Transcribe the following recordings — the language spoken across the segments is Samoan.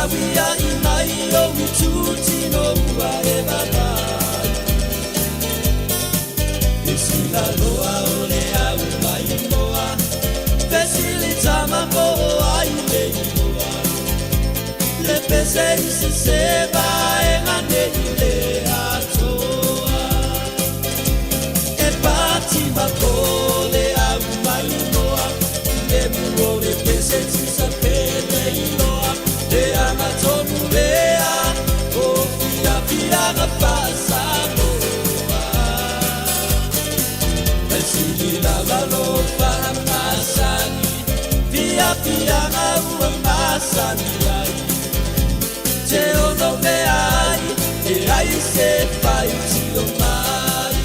Lauiaʻi mai ou itutino ua e wāwae. E sila loa o le au maimoa, Fesili tama po o ai le igoa. Le pese i se se vaega nei le atoa. E pati ma po le au maimoa, Le mu o le pese tusa pe le iloa. Le aga tonu lea, o fiafiaga faa-Samoa. E sili lava lo faamasani, Fiafiaga ua masani ai. Te ono meaai, e ai se faitio mai.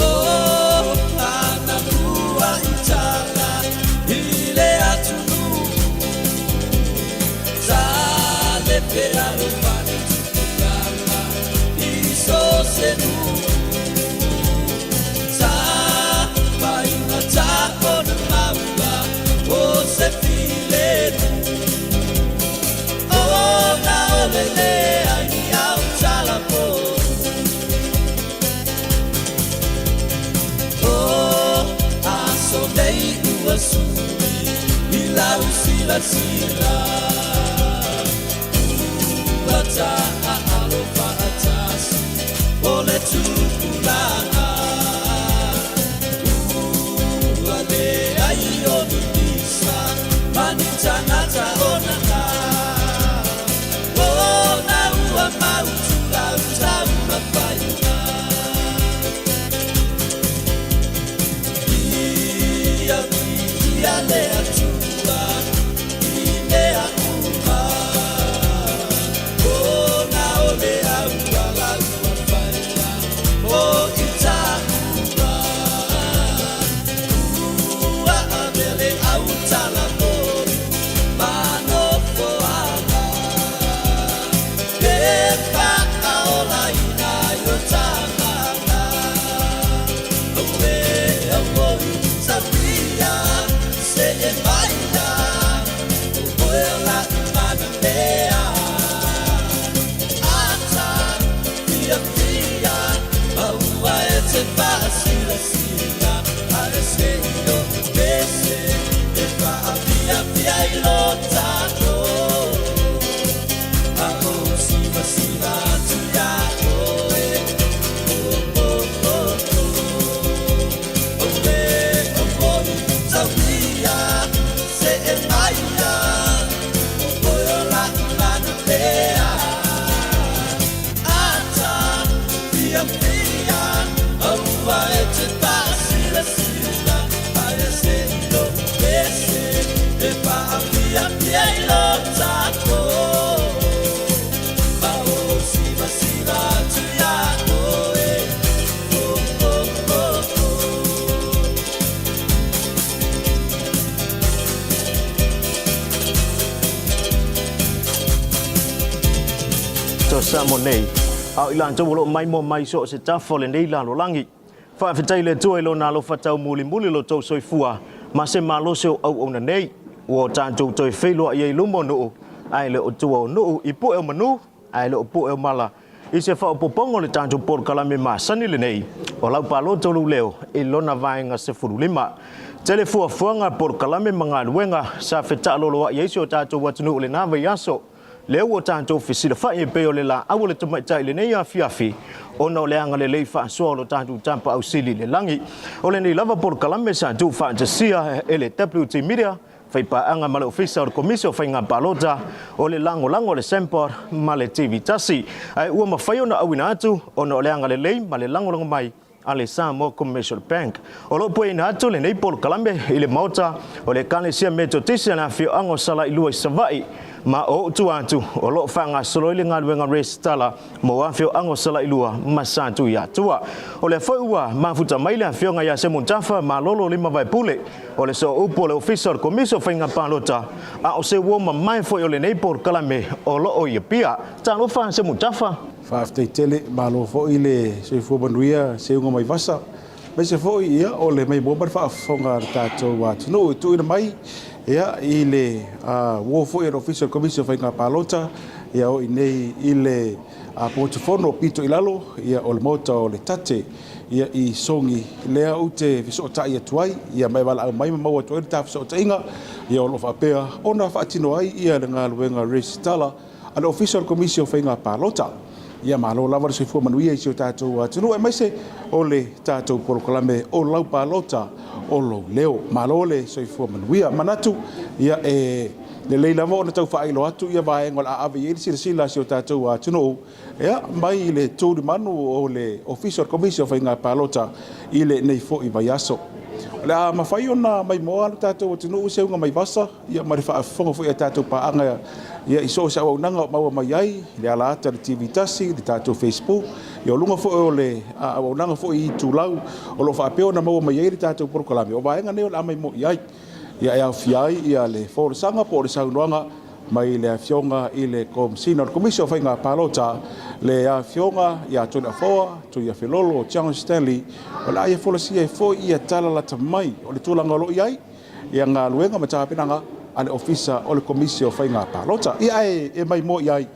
Oh, ana ua i tala i le atunuu. Sa le pea o fale tupulaga i so se nuu. Sa faigata ona maua o se filemu. Ona o le leai ni au tala pou. O aso nei ua sui i lau silasila. Ua taaalo faatasi o le tupulaga. Ua leai o ni pisa ma ni tagata o nana. Ona ua mautu lau taumafaiga. Ia viia le Atua i mea uma. Ona o le auala ua faia mo i taua. Ua ave le au talamolu ma nofoaga. E faaolaina ai o tagata. Auē, auoi, sauia, see maia, o oe o la'u manamea. Ata, fiafia, ma ua e te faasilasila, a e se i o'u pese, e faafiafia i lo tatou. Ma o sivasiva atu iā oe. Oh, oh, oh, oh. Auē, auoi, sauia, see maia, o oe o la'u manamea. Ata, fiafia, aua e te faasilasila, a e se i lou pese, e faafiafia i lo tatou. Ma o sivasiva atu iā oe. Oh, oh, oh, oh. To Samoa nei, a o i latou o lo o maimoa mai so o se tafa o lenei lalolagi. Faafetai i le Atua i Lona alofa tauumulimuli lo tou soifua ma se malosi o auauna nei, ua o tatou toe feiloai ai i luma o nuu, ae le o tua o nuu, i pue o manu, ae le o pue o mala, i se faaopoopoga o le tatou polokalame masani lenei o lau palota o lou leo i lona vaega 15. Tele fuafuaga, polokalame ma galuega sa fetaaloloai ai si o tatou atunuu i lena vaiaso. Lea ua tatou fesilafai e pei o le laau o le tamaitai i lenei afiafi ona o le agalelei faasoa o lo tatou Tapaau Sili i le lagi. O lenei lava polokalame sa tuufaatasia e le WT Media, Faipaaga ma le Ofisa o le Komisi o Faiga Palota, o le lagolago a le SAMPOD ma le TV Tasi. Ae ua mafai ona auina atu ona o le agalelei ma le lagolago mai a le Samoa Commercial Bank. O lo o pueina atu lenei polokalame i le Maota o le Ekalesia Metotisi a le Afioaga o Salailua i Savaii. Ma o ou tua atu, o lo o faagasolo ai le galuega resitala mo afioaga o Salailua ma Satuiatua. O lea foi ua mafuta mai le afioga ia Semon Tafa Malolo Limavaepule, o le sooupu o le Ofisa o le Komisi o Faiga Palota, a o se uo mamae foi o lenei polokalame o lo o i Apia. Talofa Semon Tafa! Faafetai tele, malo foi le soifua manuia seuga mai vasa. Aemaise foi ia o le maimoa ma le faafofoga a le tatou atunuu e tuuina mai ia i le uo foi a le Ofisa o le Komisi o Faiga Palota ia o i nei i le potufono pito i lalo ia o le Maota o le Tate ia i Sogi lea ou te fesootai atu ai ia ma e valaau mai ma maua atu ai le ta fesootaiga ia o lo o faapea ona faatino ai ia le galuega resitala a le Ofisa o le Komisi o Faiga Palota. Ia malo lava le soifua manuia i si o tatou atunuu aemaise o le tatou polokalame o lau palota o lou leo. Malo le soifua manuia. Manatu, ia e lelei lava ona tau faailoa atu ia vaega o le a ave i ai le silasila a si o tatou atunuu, ia mai le tulimanu o le Ofisa o le Komisi o Faiga Palota i lenei foi vaiaso. O le a mafai ona maimoa lo tatou atunuu seuga mai vasa ia ma le faafofoga foi a tatou paaga ia i so o se auaunaga o maua mai ai le ala ata le TV tasi, le tatou Facebook, ia o luga foi o le auaunaga foi i itulau o lo o faapea ona maua mai ai le tatou polokalame. O vaega nei o le a maimoa i ai ia e aofia ai ia le folasaga po o le saunoaga mai le Afioga i le Komesina o le Komisi o Faiga Palota, le Afioga ia Toleafoa Tuiafelolo John Stanley, o le a ia folasia ai foi ia tala lata mai o le tulaga o lo o i ai ia galuega ma tapenaga a le Ofisa o le Komisi o Faiga Palota. Ia ae e maimoa i ai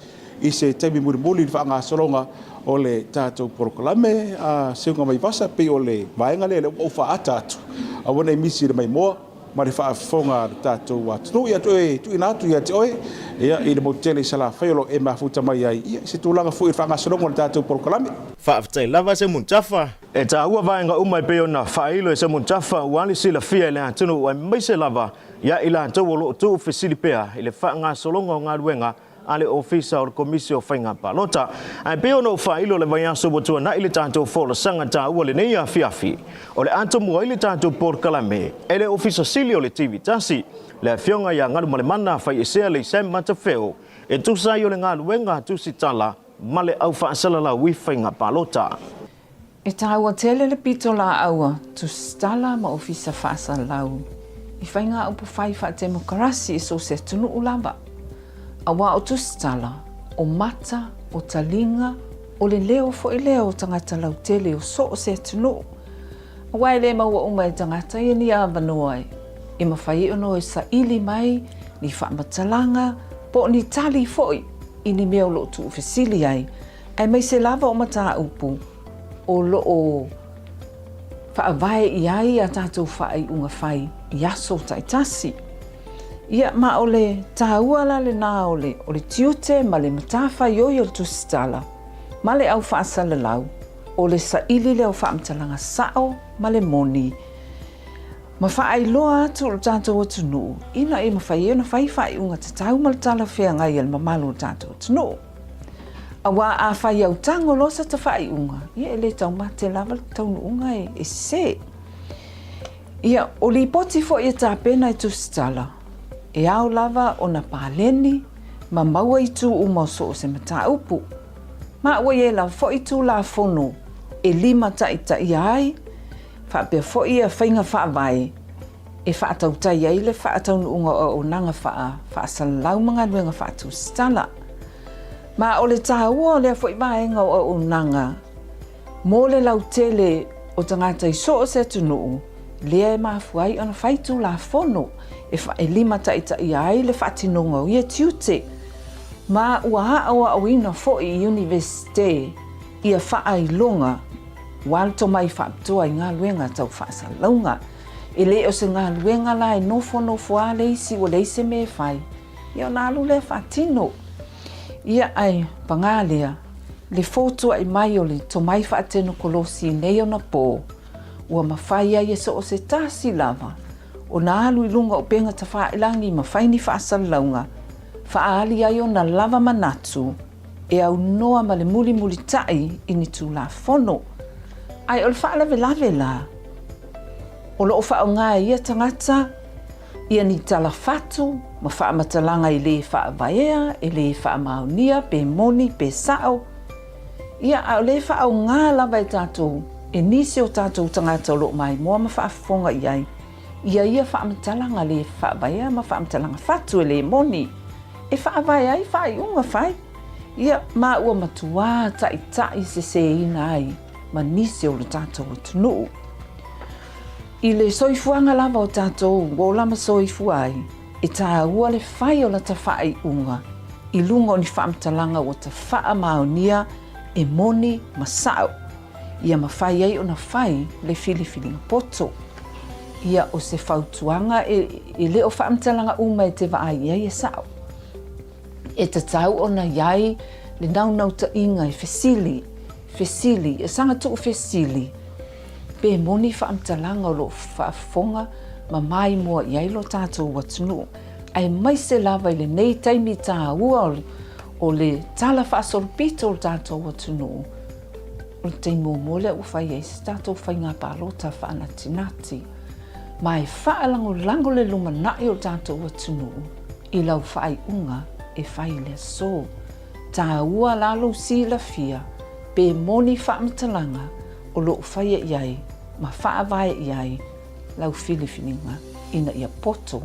i se taimi mulimuli i le faagasologa o le tatou polokalame a Seuga Vaivasa, pei o le vaega lea lea ua ou faaata atu, aua ne i misi i le maimoa ma le faafofoga a le tatou atunuu. Ia toe tuuina atu ia te oe ia, i le motu tele i Salafai o lo o e mafuta mai ai ia, i se tulaga foi i le faagasologa o le tatou polokalame. Faafetai lava Semuntafa. E taua vaega uma e pei ona faailo e Semuntafa ua le silafia e le atunuu aemaise lava ia i latou o lo o tuufesili pea i le faagasologa o galuega a le Ofisa o le Komisi o Faiga Palota. Ae pei ona ou faailo le vaiaso ua tuanai le tatou folasaga taua lenei afiafi, o le a tomua ai le tatou polokalame e le Ofisa Sili o le TV Tasi, le Afioga ia Galumalemana Faiesea Leisam Matafeo, e tusa ai o le galuega tusitala ma le au faasalalau i faiga palota. E taua tele le pitolaau a tusitala ma ofisa faasalalau i faigaupu fai faatemokarasi i so o se atunuu lava. Aua o tusitala, o mata, o taliga, o le leo foi lea o tagata lautele o so o se atunuu. Aua e le maua uma e tagata ia ni avanoa e mafai ai ona e saili mai ni faamatalaga po o ni tali foi i ni mea o lo o tuufesili ai, aemaise lava o mataupu o lo o faavae i ai a tatou faaiuga fai i aso taitasi. Ia, ma o le taua la lena o le, o le tiute ma le matafaioi o le tusitala ma le au faasalalau, o le saili lea o faamatalaga sao ma le moni, ma faailoa atu i lo tatou atunuu ina ia mafai ai ona fai faaiuga tatau ma le talafeagai a le mamalu o le tatou atunuu. Aua a fai autago loa se ta faaiuga, ia e le taumate lava le taunuuga e sese. Ia, o lipoti foi e tapena e tusitala, e ao lava ona paleni ma maua itu uma o so o se mataupu. Ma ua i ai lava foi Tulafono e limataitaia ai, faapea foi ia faiga faavae e faatautai ai le faataunuuga o auaunaga faasalalau ma galuega faatusitala. Ma o le taua o lea foi vaega o auaunaga mo le lautele o tagata i so o se atunuu, lea e mafua ai ona fai Tulafono e limataitaia ai le faatinoga o ia tiute, ma ua aoaoina foi i Iunivesite ia faailoga ua le tomai faapitoa i galuega tau faasalalauga. E le o se galuega la e nofonofo lava le isi ua leai se mea e fai, ia ona alu lea faatino. Ia ae paga lea, le fotua'i mai o le tomai faatenokolosi i nei ona pō, ua mafai ai e so o se tasi lava ona alu i luga o upega tafailangi ma fai ni faasalalauga, faaali ai ona lava manatu e aunoa ma le mulimulita'i i ni Tulafono. Ae o le faalavelave la, o lo o faaaoga e ia tagata ia ni tala fatu ma faamatalaga e lē faavaea, e lē faamaonia, pe moni, pe sa'o. Ia, a o lea e faaaogā lava e tatou, e nisi o tatou tagata o lo o maimoa ma faafofoga i ai, ia ia faamatalaga lē faavaea ma faamatalaga fatu e lē moni, e faavae ai faaiuga fai. Ia, ma ua matuā taʻitaʻi sesēina ai ma nisi o lo tatou atunuu. I le soifuaga lava o tatou ua ola ma soifua ai, e tāua le fai o lata faaiuga i luga o ni faamatalaga ua tafaamaonia e moni ma sa'o, ia mafai ai ona fai le filifiliga poto. Ia o se fautuaga e, e le o faamatalaga uma e te vaai i ai e sa'o. E tatau ona i ai le naunautaiga e fesili, fesili, e saga tuufesili, pe moni faamatalaga o lo o faafofoga ma maimoa i ai lo tatou atunuu, aemaise lava i lenei taimi taua o le tala faasolopito o le tatou atunuu, o le taimi muamua lea ua fai ai se tatou faiga palota faanatinati, ma e faalagolago le lumanai o le tatou atunuu i lau faaiuga e fai i le aso. Taua la lou silafia pe moni faamatalaga o lo o faia i ai ma faavae i ai lau filifiliga ina ia poto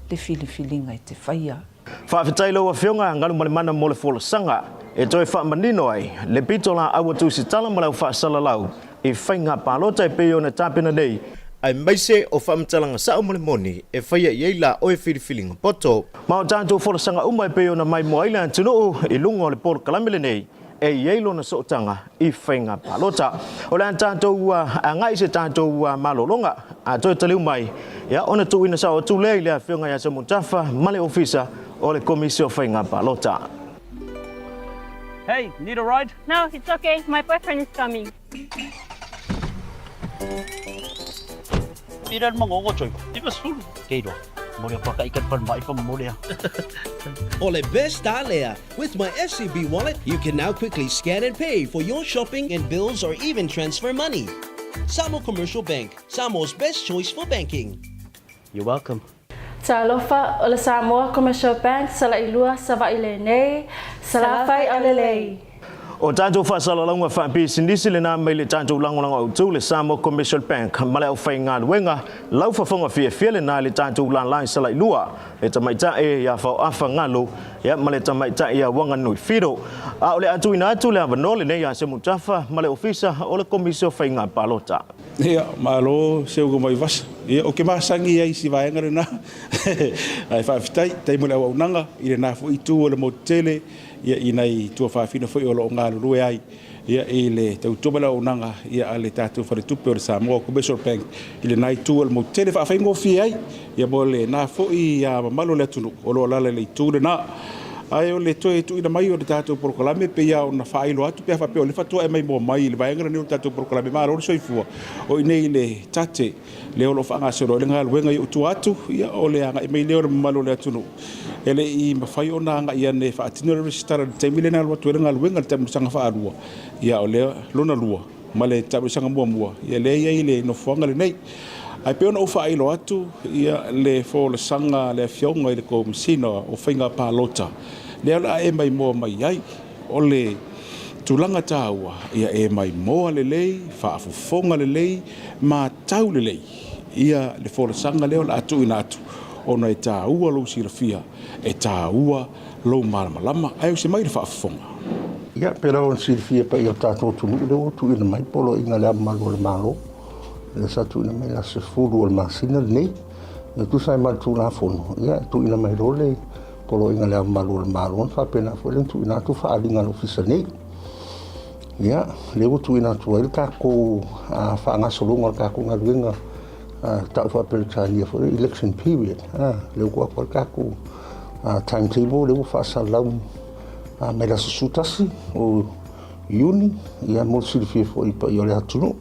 le filifiliga e te faia. Faafetai lau Afioga Galumalemana mo le folasaga e toe faamanino ai le pito laau a Tusitala ma lau faasalalau i faiga palota e pei ona tapena nei, aemaise o faamatalaga sao ma le moni e faia i ai la oe filifiliga poto. Ma o tatou folasaga uma e pei ona maimoa ai le atunuu i luga o le polokalame lenei e i ai lona sootaga i faiga palota. O le a tatou agai i se tatou malologa, a toe taliu mai, ia ona tuuina sao atu lea i le Afioga ia Samutafa ma le Ofisa o le Komisi o Faiga Palota. Hey, need a ride? No, it's okay. My boyfriend is coming. Pira mangongo choi. Iba sulu. Keiro. Mole pa ikan pan mai pa mole. Ole best alea. With my FCB wallet, you can now quickly scan and pay for your shopping and bills or even transfer money. Samo Commercial Bank, Samo's best choice for banking. You're welcome. Talofa, o le Samoa Commercial Bank, Salailua, Savaii lenei, Salafai aulelei. O tatou faasalalauga faapisinisi lena mai le tatou lagolago autu le Samoa Commercial Bank ma le aufaigaluega laufafoga fiafia lena i le tatou lala i Salailua, le tamaitai ia Faoafa Galu ia ma le tamaitai ia Wanganui Fido. A o le a tuuina atu le avanoa lenei ia Semutafa ma le Ofisa o le Komisi o Faiga Palota. Ia, malo seuga mai vasa. Ia, ou te masani ai i si vaega lena. Ae faafetai, faafetai mo le auaunaga i lena foi itu o le motu tele, ia, i nai tuafafine foi o lo o galulue ai, ia, i le tautua ma le auaunaga, ia, a le tatou faletupe o le Samoa Commercial Bank i lena itu o le motu tele faafaigofie ai, ia, mo lena foi mamalu o le atunuu o lo o alaala i le itu lena. Ae o le toe tuuina mai o le tatou polokalame pei lava ona faailoa atu pe a faapea o lea faatoa e maimoa mai i le vaega lenei o le tatou polokalame, malo le soifua. O i inei i le tate lea o lo o faagasolo ai le galuega i ou tua atu, ia o le agai mai lea o le mamalu o le atunuu. E le i mafai ona agai ane e faatino le resitala i le taimi lea na alu atu ai le galuega i le taamilosaga faalua, ia o lea lona lua ma le taamilosaga muamua, ia lea e i ai le nofoaga lenei. Ae pei ona ou faailoa atu, ia le folasaga a le Afioga i le Komesina o Faiga Palota, lea o le a e maimoa mai ai. O le tulaga taua, ia e maimoa lelei, faafofoga lelei, matau lelei ia le folasaga lea o le a tuuina atu, ona e taua lou silafia, e taua lou malamalama. Ae usi mai le faafofoga. Ia, pei lava ona silafia e paia o le tatou atunuu, lea ua tuuina mai poloaiga a Le Ao Mamalu o le Malo, lea sa tuuina mai i le aso 10 o le masina lenei. E tusa ai ma le Tulafono, ia, e tuuina mai loa le poloaiga a Le Ao Mamalu o le Malo ona faapena foi lea ona tuuina atu faaaliga a le Ofisa nei. Ia, lea ua tuuina atu ai le tatou faagasologa o le tatou galuega tau faa-Peretania foi le election period. Lea ua tuu atu ai le tatou timetable lea ua faasalalau mai le aso 11 o Iuni, ia mo le silafia foi i paia o le atunuu.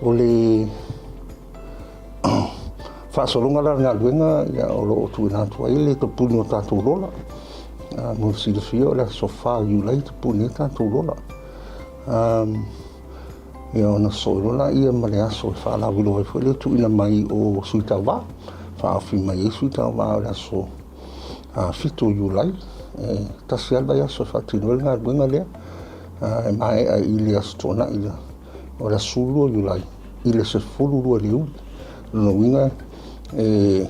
O le faasologa la o le galuega ia, o lo o tuuina atu ai le tapuni o tatou lola. Mo le silafia o le aso 4 Iulai tapuni ai tatou lola. Ia ona sosoo loa lea ma le aso e faalauiloa ai foi le tuuina mai o sui tauva. faaofi mai ai sui tauva o le aso 7 o Iulai. E tasi lava le vaiaso e faatino ai le galuega lea, e maea i le Aso Toonai o le aso 12 o Iulai i le 12 i le aoauli. O lona uiga e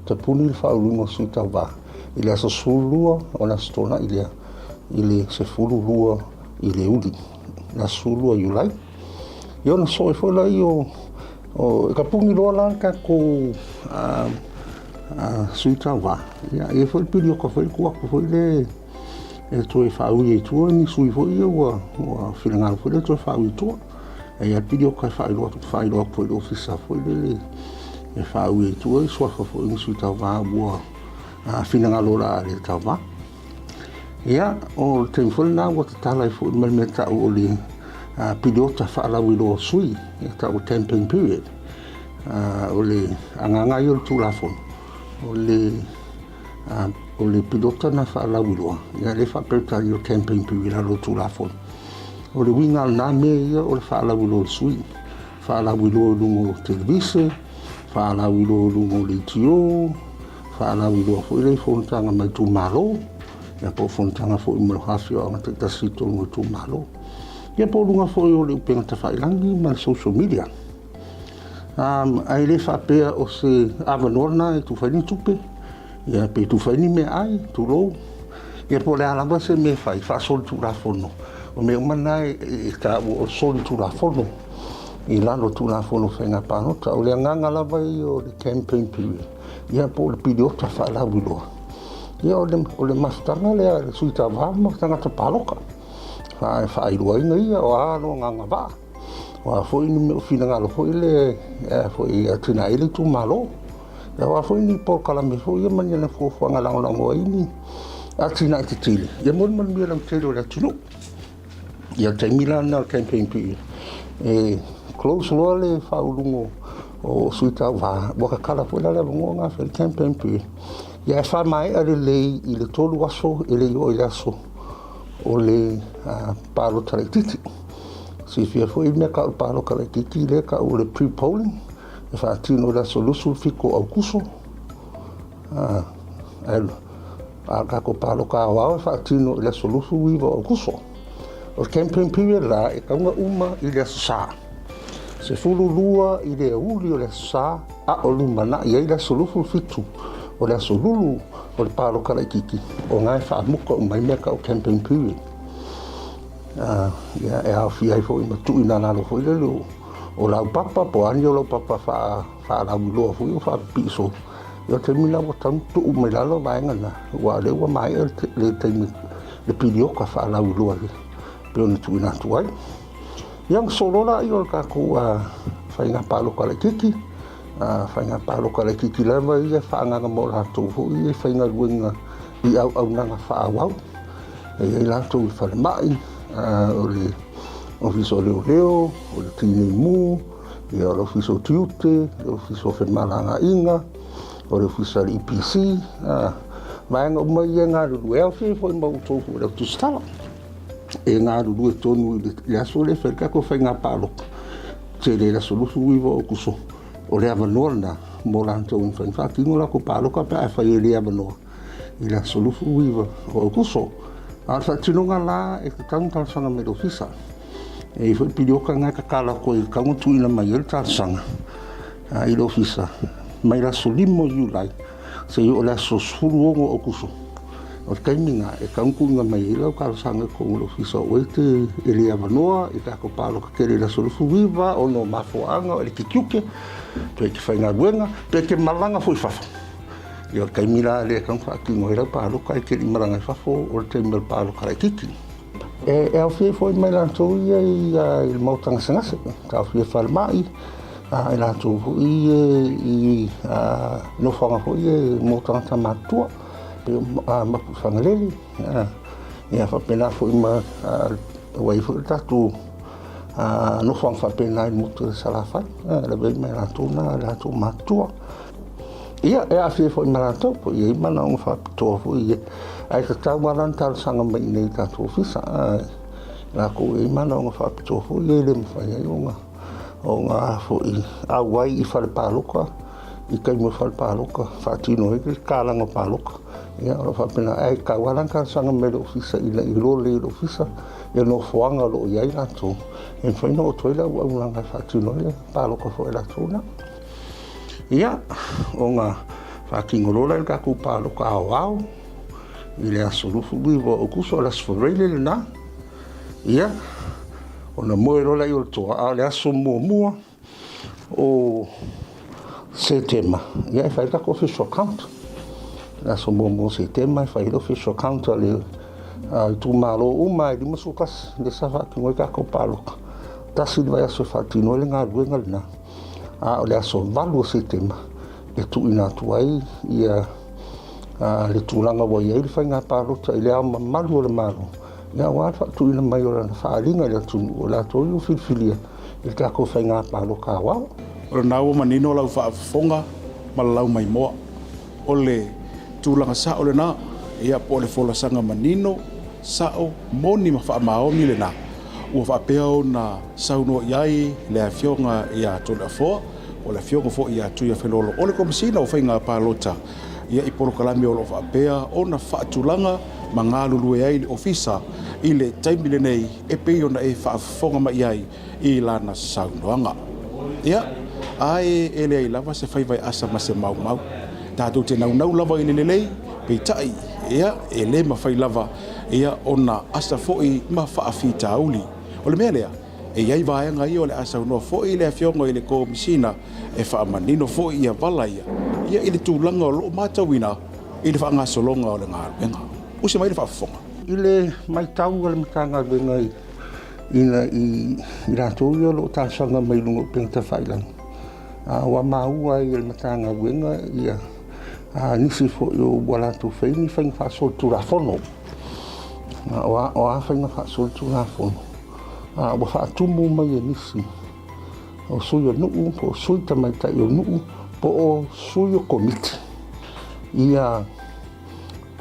tapuni le faauluina o sui tauva i le aso 12 o le Aso Toonai lea i le 12 i le aoauli, le aso 12 o Iulai. Ia ona soo ai foi lea o e tapuni loa la le tatou sui tauva, ia e i ai foi le piliota foi le tuu atu foi le e toe faaui ai i tua ni sui foi ia ua finagalo foi le toe faaui i tua. E i ai le piliota e faailoa atu foi i le ofisa foi lele e faaui ai i tua i suafa foi o ni sui tauva ua finagalo o le a le tauva. Ia, o le taimi foi lena ua tatala ai foi ma le mea tau o le piliota faalauiloa o sui, e tau o campaign period. O le agaga ia o le Tulafono, o le o le piliota na faalauiloa, ia lea e faa-Peretania o le campaign period i lalo o le Tulafono. O le uiga o lena mea ia o le faalauiloa o le sui, faalauiloa i luga o televise, faalauiloa i luga o leitio, faalauiloa foi lea i fonotaga ma itumalo, ia po o fonotaga foi ma afioaga taitasi i totonu o itumalo. Ia po o luga foi o le upega tafailagi ma le social media. Ae le faapea o se avanoa lena e tufa ai ni tupe, ia pe tufa ai ni meaai, tulou, ia po o le a lava se mea e fai, faasolitulafono. O mea uma na e taua o le solitulafono i lalo o Tulafono o Faiga Palota. O le agaga lava ia o le campaign period, ia po o le piliota faalauiloa, ia o le mafutaga lea a le sui tauva ma tagata palota. E faailoaina ia o a lona agavaa, o a foi ni mea o finagalo foi le foi e atinae ai le itumalo. O a foi ni polokalame foi ia ma ni ana fuafuaga lagolago ai ni atinae tetele, ia mo le manuia lautele o le atunuu. Ia le taimi la lena o le campaign period, e close loa le faauluga o sui tauva, ua tatala foi la le avanoa na fai le campaign period. Ia e faamaea lelei i le 3 aso e le i oo i le aso o le palota laitiiti. Silafia foi le mea tau o le palota laitiiti lea e tau o le pre-polling, e faatino i le aso 27 o Aokuso. Ae a o le tatou palota aoao e faatino i le aso 29 o Aokuso. O le campaign period la e tatau ona uma i le aso Sa. 12 i le aoauli o le aso Sa a o lumanai ai le aso 27 o le aso Lulu o le palota laitiiti, o lena e faamuta uma ai mea tau campaign period. Ia, e aofia ai foi ma tuuina lalo foi lele o laupapa, po o a ni o laupapa faalauiloa foi o faapipii solo. Ia o le taimi lena ua tatau ona tuu mai lalo vaega na, aua o lea ua maea le taimi, le piliota faalauiloa e pei ona tuuina atu ai. Ia ona solo lea o le tatou faiga palota laitiiti, faiga palota laitiiti lava ia e faaagaaga mo latou foi ia e faigaluega i auaunaga faaauau. E i ai latou i falemai, o le Ofisa o Leoleo, o le Tinei Mu, ia o le Ofisa o Tiute, le Ofisa o Femalagaaiga, o le Ofisa o le EPC, vaega uma ia e galulue. E aofia ai foi ma outou foi le au tusitala. E galulue tonu i le aso lea e fai ai le tatou faiga palota, tele i le aso 29 o Aokuso, o le avanoa lena mo latou e mafai ona faatino latou palota pe a fai e le avanoa i le aso 29 o Aokuso. A o le faatinoga la e tatau ona talosaga mai i le ofisa. E i ai foi piliota na e tatala atu ai e tatau ona tuuina mai ai le talosaga i le ofisa mai le aso 5 o Iulai seia oo i le aso 16 o Aokuso. O le taimi lena e tatau ona tuuina mai ai lau talosaga i totonu o le ofisa o oe e te e le avanoa i tatou palota tele i le aso 29 ona o mafuaaga o le tiute, pe e te faigaluega, pe e te malaga foi i fafo. Ia o le taimi la lea e tatau ona faatino ai lau palota ae te le i malaga i fafo o le taimi o le palota laitiiti. E aofia ai foi ma i latou ia i le maota gasegase, e aofia i falemai, i latou foi ia i nofoaga foi ia mo tagata matutua, pei o Mapuifagalele, ia faapena foi ma ua i ai foi le tatou nofoaga faapena i le motu o Salafai, e lavea ai ma i latou na, latou matutua. Ia, e aafia foi ma latou, po o i ai manaoga faapitoa foi ia. Ae tatau lava la ona talosaga mai i inei i le tatou ofisa. Latou e i ai manaoga faapitoa foi ia e le mafai ai ona foi auai i fale palota i taimi o fale palota faatino ai le tatalaga o palota. Ia o lo o faapena ae tatau lava la ona talosaga mai i le Ofisa ina ia iloa lelei e le Ofisa ia nofoaga o lo o i ai latou e mafai ona oo atu ai le auaunaga e faatino ai le palota foi a latou lena. Ia, ona faatino loa lea o le tatou palota aoao i le aso 29 o Aokuso, o le aso Faraile lena. Ia, ona moe loa lea o le toa, a o le aso muamua o Setema, ia e fai le tatou official count. Le aso muamua o Setema e fai le official count a le itumalo uma e 51 lea sa faatino ai tatou palota. Tasi le vaiaso e faatino ai le galuega lena. A o le aso 8 o Setema e tuuina atu ai ia le tulaga ua i ai le faiga palota i le ao mamalu o le Malo, ia aua le faatuina mai o lana faaaliga i le atunuu o latou ia ua filifilia i le tatou faiga palota aoao. O lena ua manino lau faafofoga ma le laumaimoa. O le tulaga sao lena, ia po o le folasaga manino, sao, moni ma faamaoni lena ua faapea ona saunoa i ai le Afioga ia Toleafoa, po o le Afioga foi ia Tuiafelolo o le Komesina o Faiga Palota, ia i polokalame o lo o faapea ona faatulaga ma galulue ai le Ofisa i le taimi lenei e pei ona e faafofoga mai i ai i lana saunoaga. Ia, ae e leai lava se faiva e asa ma se maumau. Tatou te naunau lava i le lelei, peitai, ia, e le mafai lava, ia, ona asa foi ma faafitauli. O le mea lea, e i ai vaega ia o le a saunoa foi le Afioga i le Komesina e faamanino foi ia vala ia, ia i le tulaga o lo o matauina i le faagasologa o le galuega. Usi mai le faafofoga. I le matau a le Matagaluega i ina i latou ia o lo o talosaga mai i luga o upega tafailagi, ua maua ai e le Matagaluega ia nisi foi o ua latou faia ni faiga faasolitulafono. O a faiga faasolitulafono? Ua faatumu mai e nisi o sui o nuu, po o sui tamaitai o nuu, po o sui o komiti ia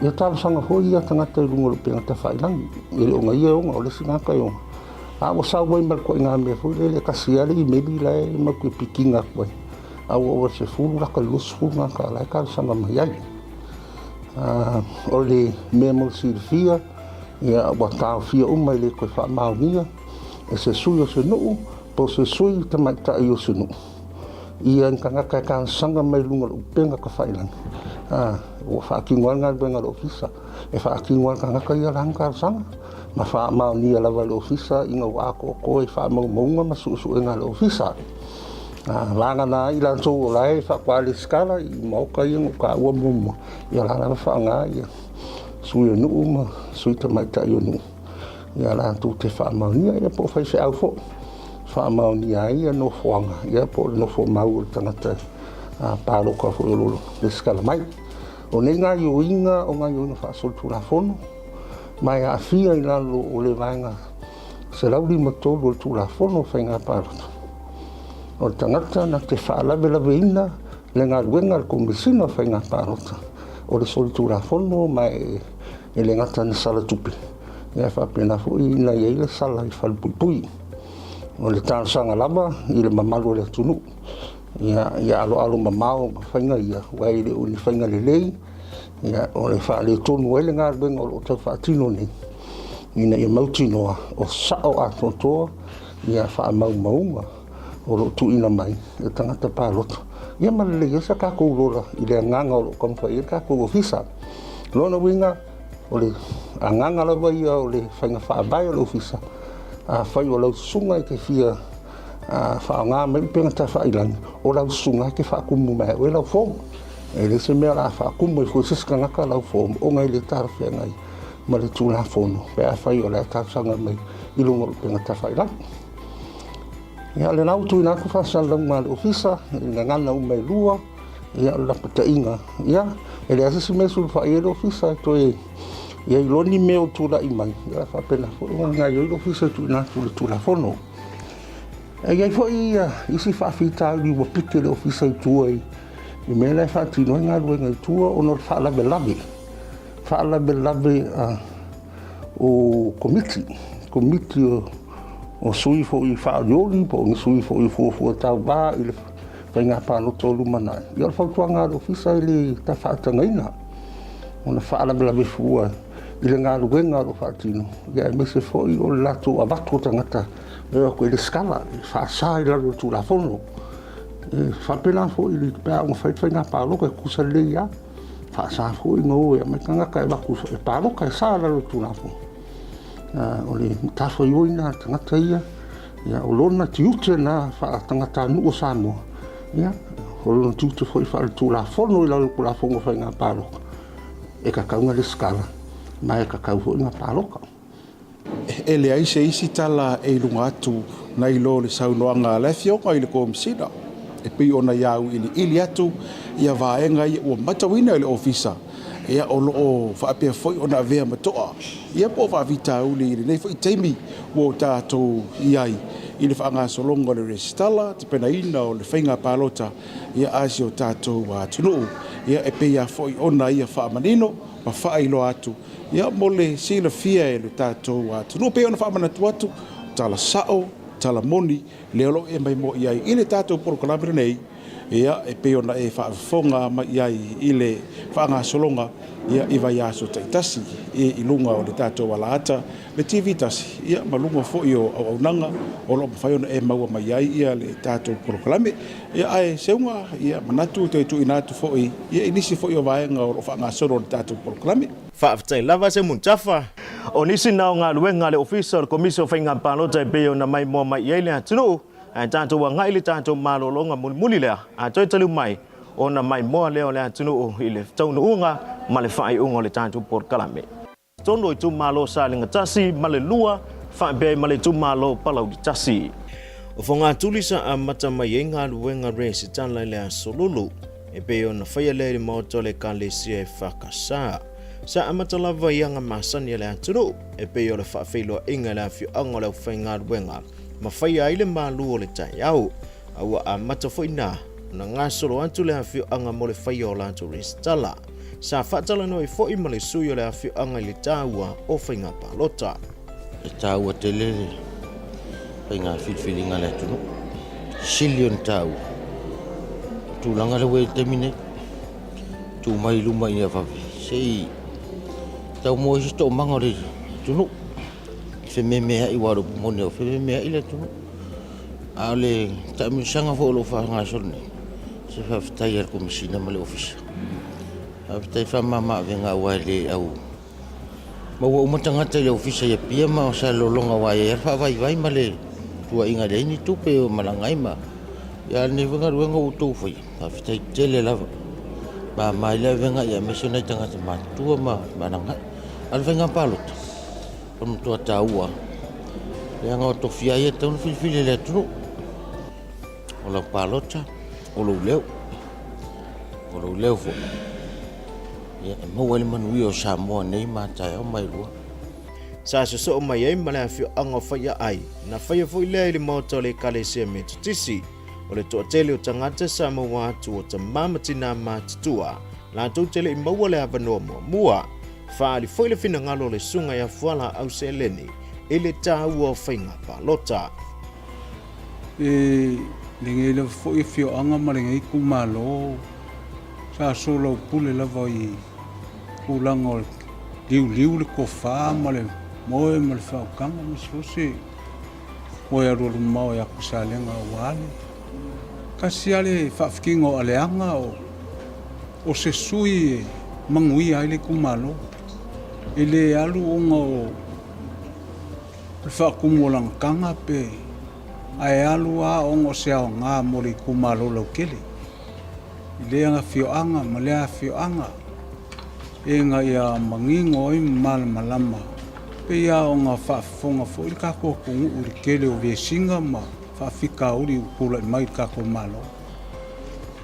Ia talosaga foi ia tagata i luga o le upega tafailagi. E le o na ia e ona, o le isi tagata e ona. A ua sau ai ma le ituaiga mea foi lele, e tasi lava le imeli la e matou te pikiina atu ai. A ua oo i le 10 lata i le 20 tagata la e talosaga mai ai. O le mea mo le silafia, ia ua taofia uma e le toe faamaonia e se sui o se nuu po o se sui tamaitai o se nuu ia ni tagata e talosaga mai i luga o le upega tafailagi, ua faatino ai le galuega a le Ofisa, e faatino lava e le tagata ia lana talosaga, ma faamaonia lava e le Ofisa ina ua atoatoa i faamaumauga ma suesuega a le Ofisa. Vagana ai i latou o la e faatoa resitala i maota ia na ou taua muamua, ia o la lava faaaoga ia sui o nuu ma sui tamaitai o nuu. Ia latou te faamaonia, ia po o faifeau foi, faamaonia ai ia nofoaga, ia po o le nofo mau o le tagata palota foi o lo o resitala mai. O nei gaoioiga o gaoioiga faasolitulafono, ma e aafia i lalo o le Vaega 153 o le Tulafono o Faiga Palota, o le tagata na te faalavelaveina le galuega a le Komesina o Faiga Palota, o le solitulafono ma e E le gata ina sala tupe, ae faapena foi ina i ai le sala i falepuipui. O le talosaga lava i le mamalu o le atunuu, ia, ia aloalo mamao ma faiga ia, aua e le o ni faiga lelei, ia, o le faaletonu ai le galuega o lo o tau faatino nei, ina ia mautinoa o sao atoatoa ia faamaumauga o lo o tuuina mai e tagata palota, ia ma lelei ai sa tatou lola i le agaga o lo o taumafai ai le tatou ofisa. O lona uiga, o le agaga lava ia o le faiga faavae o le ofisa, afai o lau susuga e te fia faaaoga mai upega tafailagi, o lau susuga e te faatumu mai oe lau form. E le se mea o le a faatumu ai foi se isi tagata lau form ona e le talafeagai ma le Tulafono pe afai o le a talosaga mai i luga o upega tafailagi. Ia, o lena ua tuuina atu faasalalauga a le Ofisa i gagana uma e lua, ia, o le lapataiga, ia, e leai se isi mea e sulufai ai le Ofisa e toe i ai loa ni mea o tulai mai, ia, e faapena foi ona gaoioi le Ofisa e tuuina atu i le Tulafono. E i ai foi isi faafitauli ua piki e le Ofisa i tua i mea la e faatino ai galuega i tua ona o le faalavelave, faalavelave a o komiti, komiti o sui foi faaolioli po o ni sui foi fuafua tauva i le Faiga Palota o lumanai, ia o le fautuaga a le Ofisa e le tafaatagaina ona faalavelave fua i le galuega o lo o faatino, ia aemaise foi o le latou avatu o tagata e o atu e resitala, e faasa i lalo o le Tulafono. E faapena foi pe a oo ina fai le faiga palota, e tutusa lelei lava. Faasa foi ona o e aumai tagata e avatu e palota, e sa i lalo o le Tulafono. O le matafaioi lena a le tagata ia, ia o lona tiute lena faatagatanuu o Samoa, ia o lona tiute foi faaletulafono i lalo o le Tulafono o Faiga Palota, e tatau ona resitala ma e tatau foi ona palota. E leai se isi tala e i luga atu nai lo le saunoaga a le Afioga i le Komesina e pei ona ia auiliili atu ia vaega ia ua matauina e le Ofisa ia o lo o faapea foi ona avea ma toa ia po o faafitauli i lenei foi taimi ua o tatou i ai i le faagasologa o le resitala, tapenaina o le faiga palota ia a si o tatou atunuu. Ia e pei lava foi ona ia faamanino ma faailoa atu ia mo le silafia e le tatou atunuu. E pei ona faamanatu atu, tala sao, tala moni, lea o lo o e maimoa i ai i le tatou polokalame lenei, ia e pei ona e faafofoga mai i ai i le faagasologa ia i vaiaso taitasi i luga o le tatou alaata, le TV tasi, ia ma luga foi o auaunaga o lo o mafai ona e maua mai ai ia le tatou polokalame. Ia ae Seuga, ia manatu e toe tuuina atu foi ia i nisi foi o vaega o lo o faagasolo le tatou polokalame. Faafetai lava Semuntafa. O nisi na o galuega a le Ofisa o le Komisi o Faiga Palota e pei ona maimoa mai i ai le atunuu, ae tatou agai i le tatou malologa mulimuli lea a toe taliu mai ona maimoa lea o le atunuu i le taunuuga ma le faaiuga o le tatou polokalame. Totonu o itumalo Salega 1 ma le 2 faapea ai ma le itumalo Palauli 1. O Fogatuli sa amata mai ai galuega resitala i le Aso Lulu, e pei ona faia lea i le maota o le Ekalesia EFKS. Sa amata lava i aga masani a le atunuu, e pei o le faafeiloaiga i le afioaga o le aufaigaluega ma faia ai le malu o le taeao. A ua amata foi na ona gasolo atu le afioaga mo le faia o latou resitala. Sa faatalanoa ai foi ma le sui o le afioaga i le taua o faiga palota. E taua tele le faiga filifiliga a le atunuu. Sili ona taua o tulaga lea ua i ai i le taimi nei. Tu mai i luma ina ia vave se i tau maua ai se toomaga o le atunuu. I fememeai aua o le upu moni ua fememeai le atunuu. A o le taamilosaga foi o lo o faagasolo nei, se faafetai a le Komesina ma le Ofisa. Faafetai faamama avega aua e le au maua uma tagata i le Ofisa i Apia ma Salelologa aua e i ai lava le faavaivai ma le tuuaiga e leai ni tupe e malaga ai ma a o lenei foi galuega ua outou faia, faafetai tele lava. Mama ai le avega aemaise o nai tagata matutua ma malaga ai. A o le faiga palota, o le matua taua leaga o tofi ai e tatau ona filifili e le atunuu. O lau palota, o lou leo, o lou leo foi. Ia, e maua ai le manuia o Samoa nei ma taeao ma elua. Sa sosoo mai ai ma le afioaga o Faiaai, na faia foi lea i le maota o le Ekalesia Metotisi. O le toatele o tagata sa maua atu o tama ma tinā matutua, latou te le i maua le avanoa muamua. Faaali foi le finagalo o le Susuga ia Fualaau Seleni i le taua o faiga palota. E lenei lava foi afioaga ma lenei itumalo sa soalaupule lava i tulaga o le liuliu le tofa ma le moe ma le faautaga ma so o se moe alualu mamao ia Kusalega aua le tasi lava le faafitiga o aleaga o se sui e manuia ai le itumalo. E le alu ona o le faatumu o lana taga pe ae alu lava ona o se aoga mo le itumalo lautele i lea afioaga ma lea afioaga ina ia manino ai ma malamalama. E pei lava ona faafofoga foi le tatou atunuu i le tele o vesiga ma faafitauli ua tulai mai i le tatou Malo.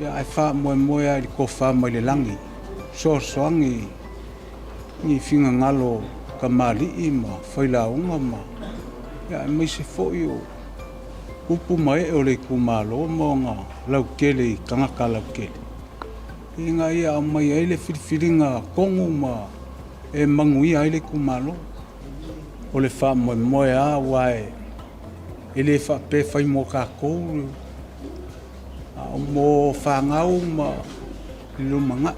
Ia ae faamoemoe lava i le tofa mai le lagi, fesoasoani i finagalo o tamalii ma failauga ma ia aemaise foi o upu ma ee o le itumalo ma ona lautele i tagata lautele ina ia aumai ai le filifiliga tonu ma e manuia ai le itumalo. O le faamoemoe lava aua e le faapea e fai mo tatou. A o mo fanau ma le lumanai,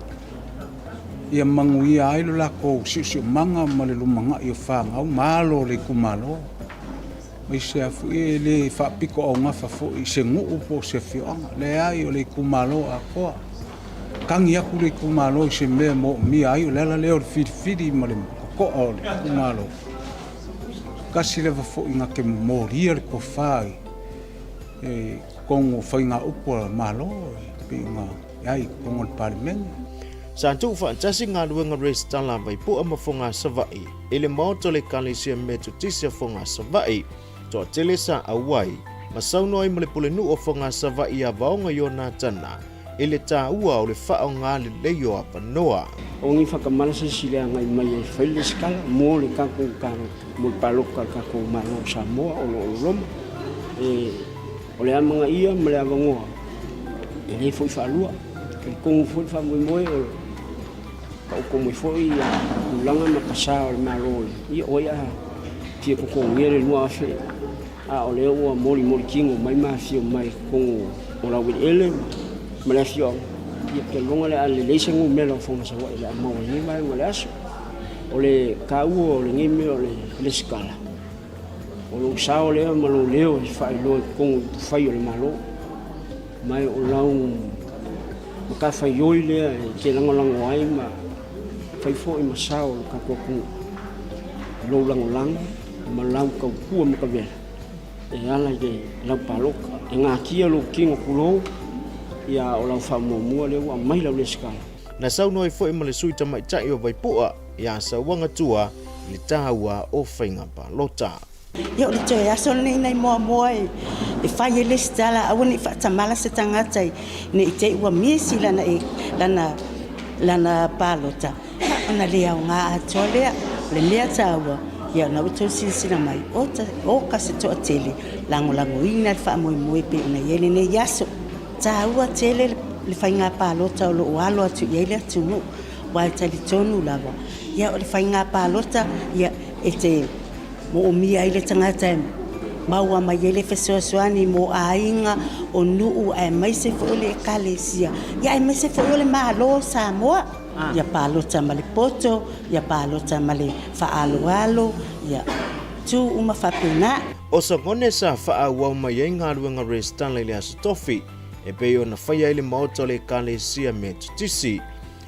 ia manuia ai lo latou siosiomaga ma le lumanai o fanau ma alo o le itumalo. Aemaise lava foi e le faapitoaugafa foi i se nuu po o se afioaga. Leai, o le itumalo atoa. Tagi atu le itumalo i se mea e moomia ai, o le ala lea o le filifili ma le totoa o le itumalo. Tasi lava foi na te momolia le tofa i totonu o faigaupu a le Malo e pei ona i ai i totonu o le Palemene. Sa tuufaatasi galuega resitala a Vaipua ma Fogaa Savaii i le Maota o le Ekalesia Metotisi a Fogaa Savaii, toatele sa auai ma saunoa ai ma le Pulenuu o Fogaa Savaii ia Vaoga Ionatana i le taua o le faaaoga lelei o avanoa. O ni whakamana se isi le agai mai e fai le resitala mo le tatou mo le palota a le tatou Malo o Samoa o lo o loloma. E, o le amanaia ma le avanoa e le foi faalua. Talitonu foi le faamoemoe o taoto mai foi ia tulaga ma tasa o le Malo ia o ai a fia totogia le 2000 a o lea ua molimoli tino mai ma afio mai i totonu o laueleele ma le afioaga, ia ou te lagona o le a lelei se numera o Fofoga Savaii o le a maua i lenei vaega o le aso. O le taua o lenei mea o le resitala, o lou sao lea ma lou leo e faailoa i totonu o upufai o le Malo. Ma o lau matafaioi lea e te lagolago ai ma fai foi ma sao o le tatou atunuu i lou lagolago ma lau tautua matavela e ala i le lau palota. E natia lou tino tulou, ia o lau faamuamua lea ua aumai lau resitala. Na saunoa ai foi ma le sui tamaitai o Vaipua ia Sauaga Tua i le taua o faiga palota. Ia o le toe aso lenei nai Moamoa e fai ai le isi tala, aua ne i faatamala se tagata ne i te i ua misi lana, lana, lana palota, ona le aoga atoa lea. O le mea taua, ia o lena ua outou silasila mai, o ka se toatele lagolagoina le faamoemoe pei ona i ai lenei aso. E taua tele le faiga palota o lo o alo atu i ai le atunuu, aua e talitonu lava, ia o le faiga palota, ia e te Moomia ai le tagata e maua mai ai le fesoasoani mo aiga, o nuu aemaise foi o le Ekalesia, ia aemaise foi o le Malo o Samoa. Ia palota ma le poto, ia palota ma le faaaloalo, ia tu uma faapena. O Sagone sa faaauau mai ai galuega resitala i le Aso Tofi, e pei ona faia ai le Maota o le Ekalesia Metotisi.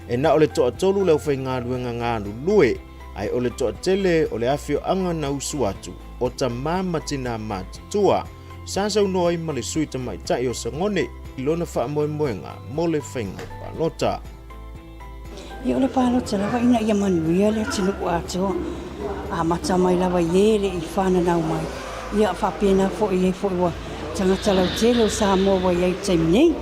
E na o le toatolu le aufaigaluega galulue, ae o le toatele o le afioaga na usu atu, o tamā ma tinā matutua, sa saunoa ai ma le sui tamaitai o Sagone i lona faamoemoega mo le faiga palota. Ia o le palota lava ina ia manuia le atunuu atoa, amata mai lava i e le i fananau mai, ia faapena foi i e foi ua tagata lautele o Samoa ua i ai i le taimi nei.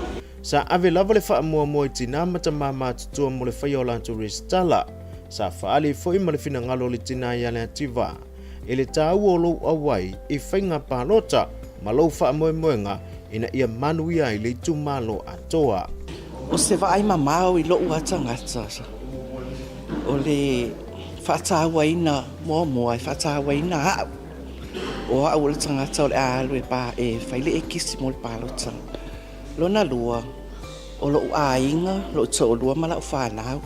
Sa ave lava le faamuamua i tinā ma tamā matutua mo le faia o latou resitala. Sa faaali foi ma le finagalo o le tinā ia Leativa i le taua o lou auai i faiga palota ma lou faamoemoega ina ia manuia ai le itumalo atoa. O se vaai mamao i lou a tagata, o le faatauaina muamua e faatauaina au, o au o le tagata o le a alu e fai le ekisi mo le palota. Lona lua, o lou aiga, lou toalua ma lau fanau.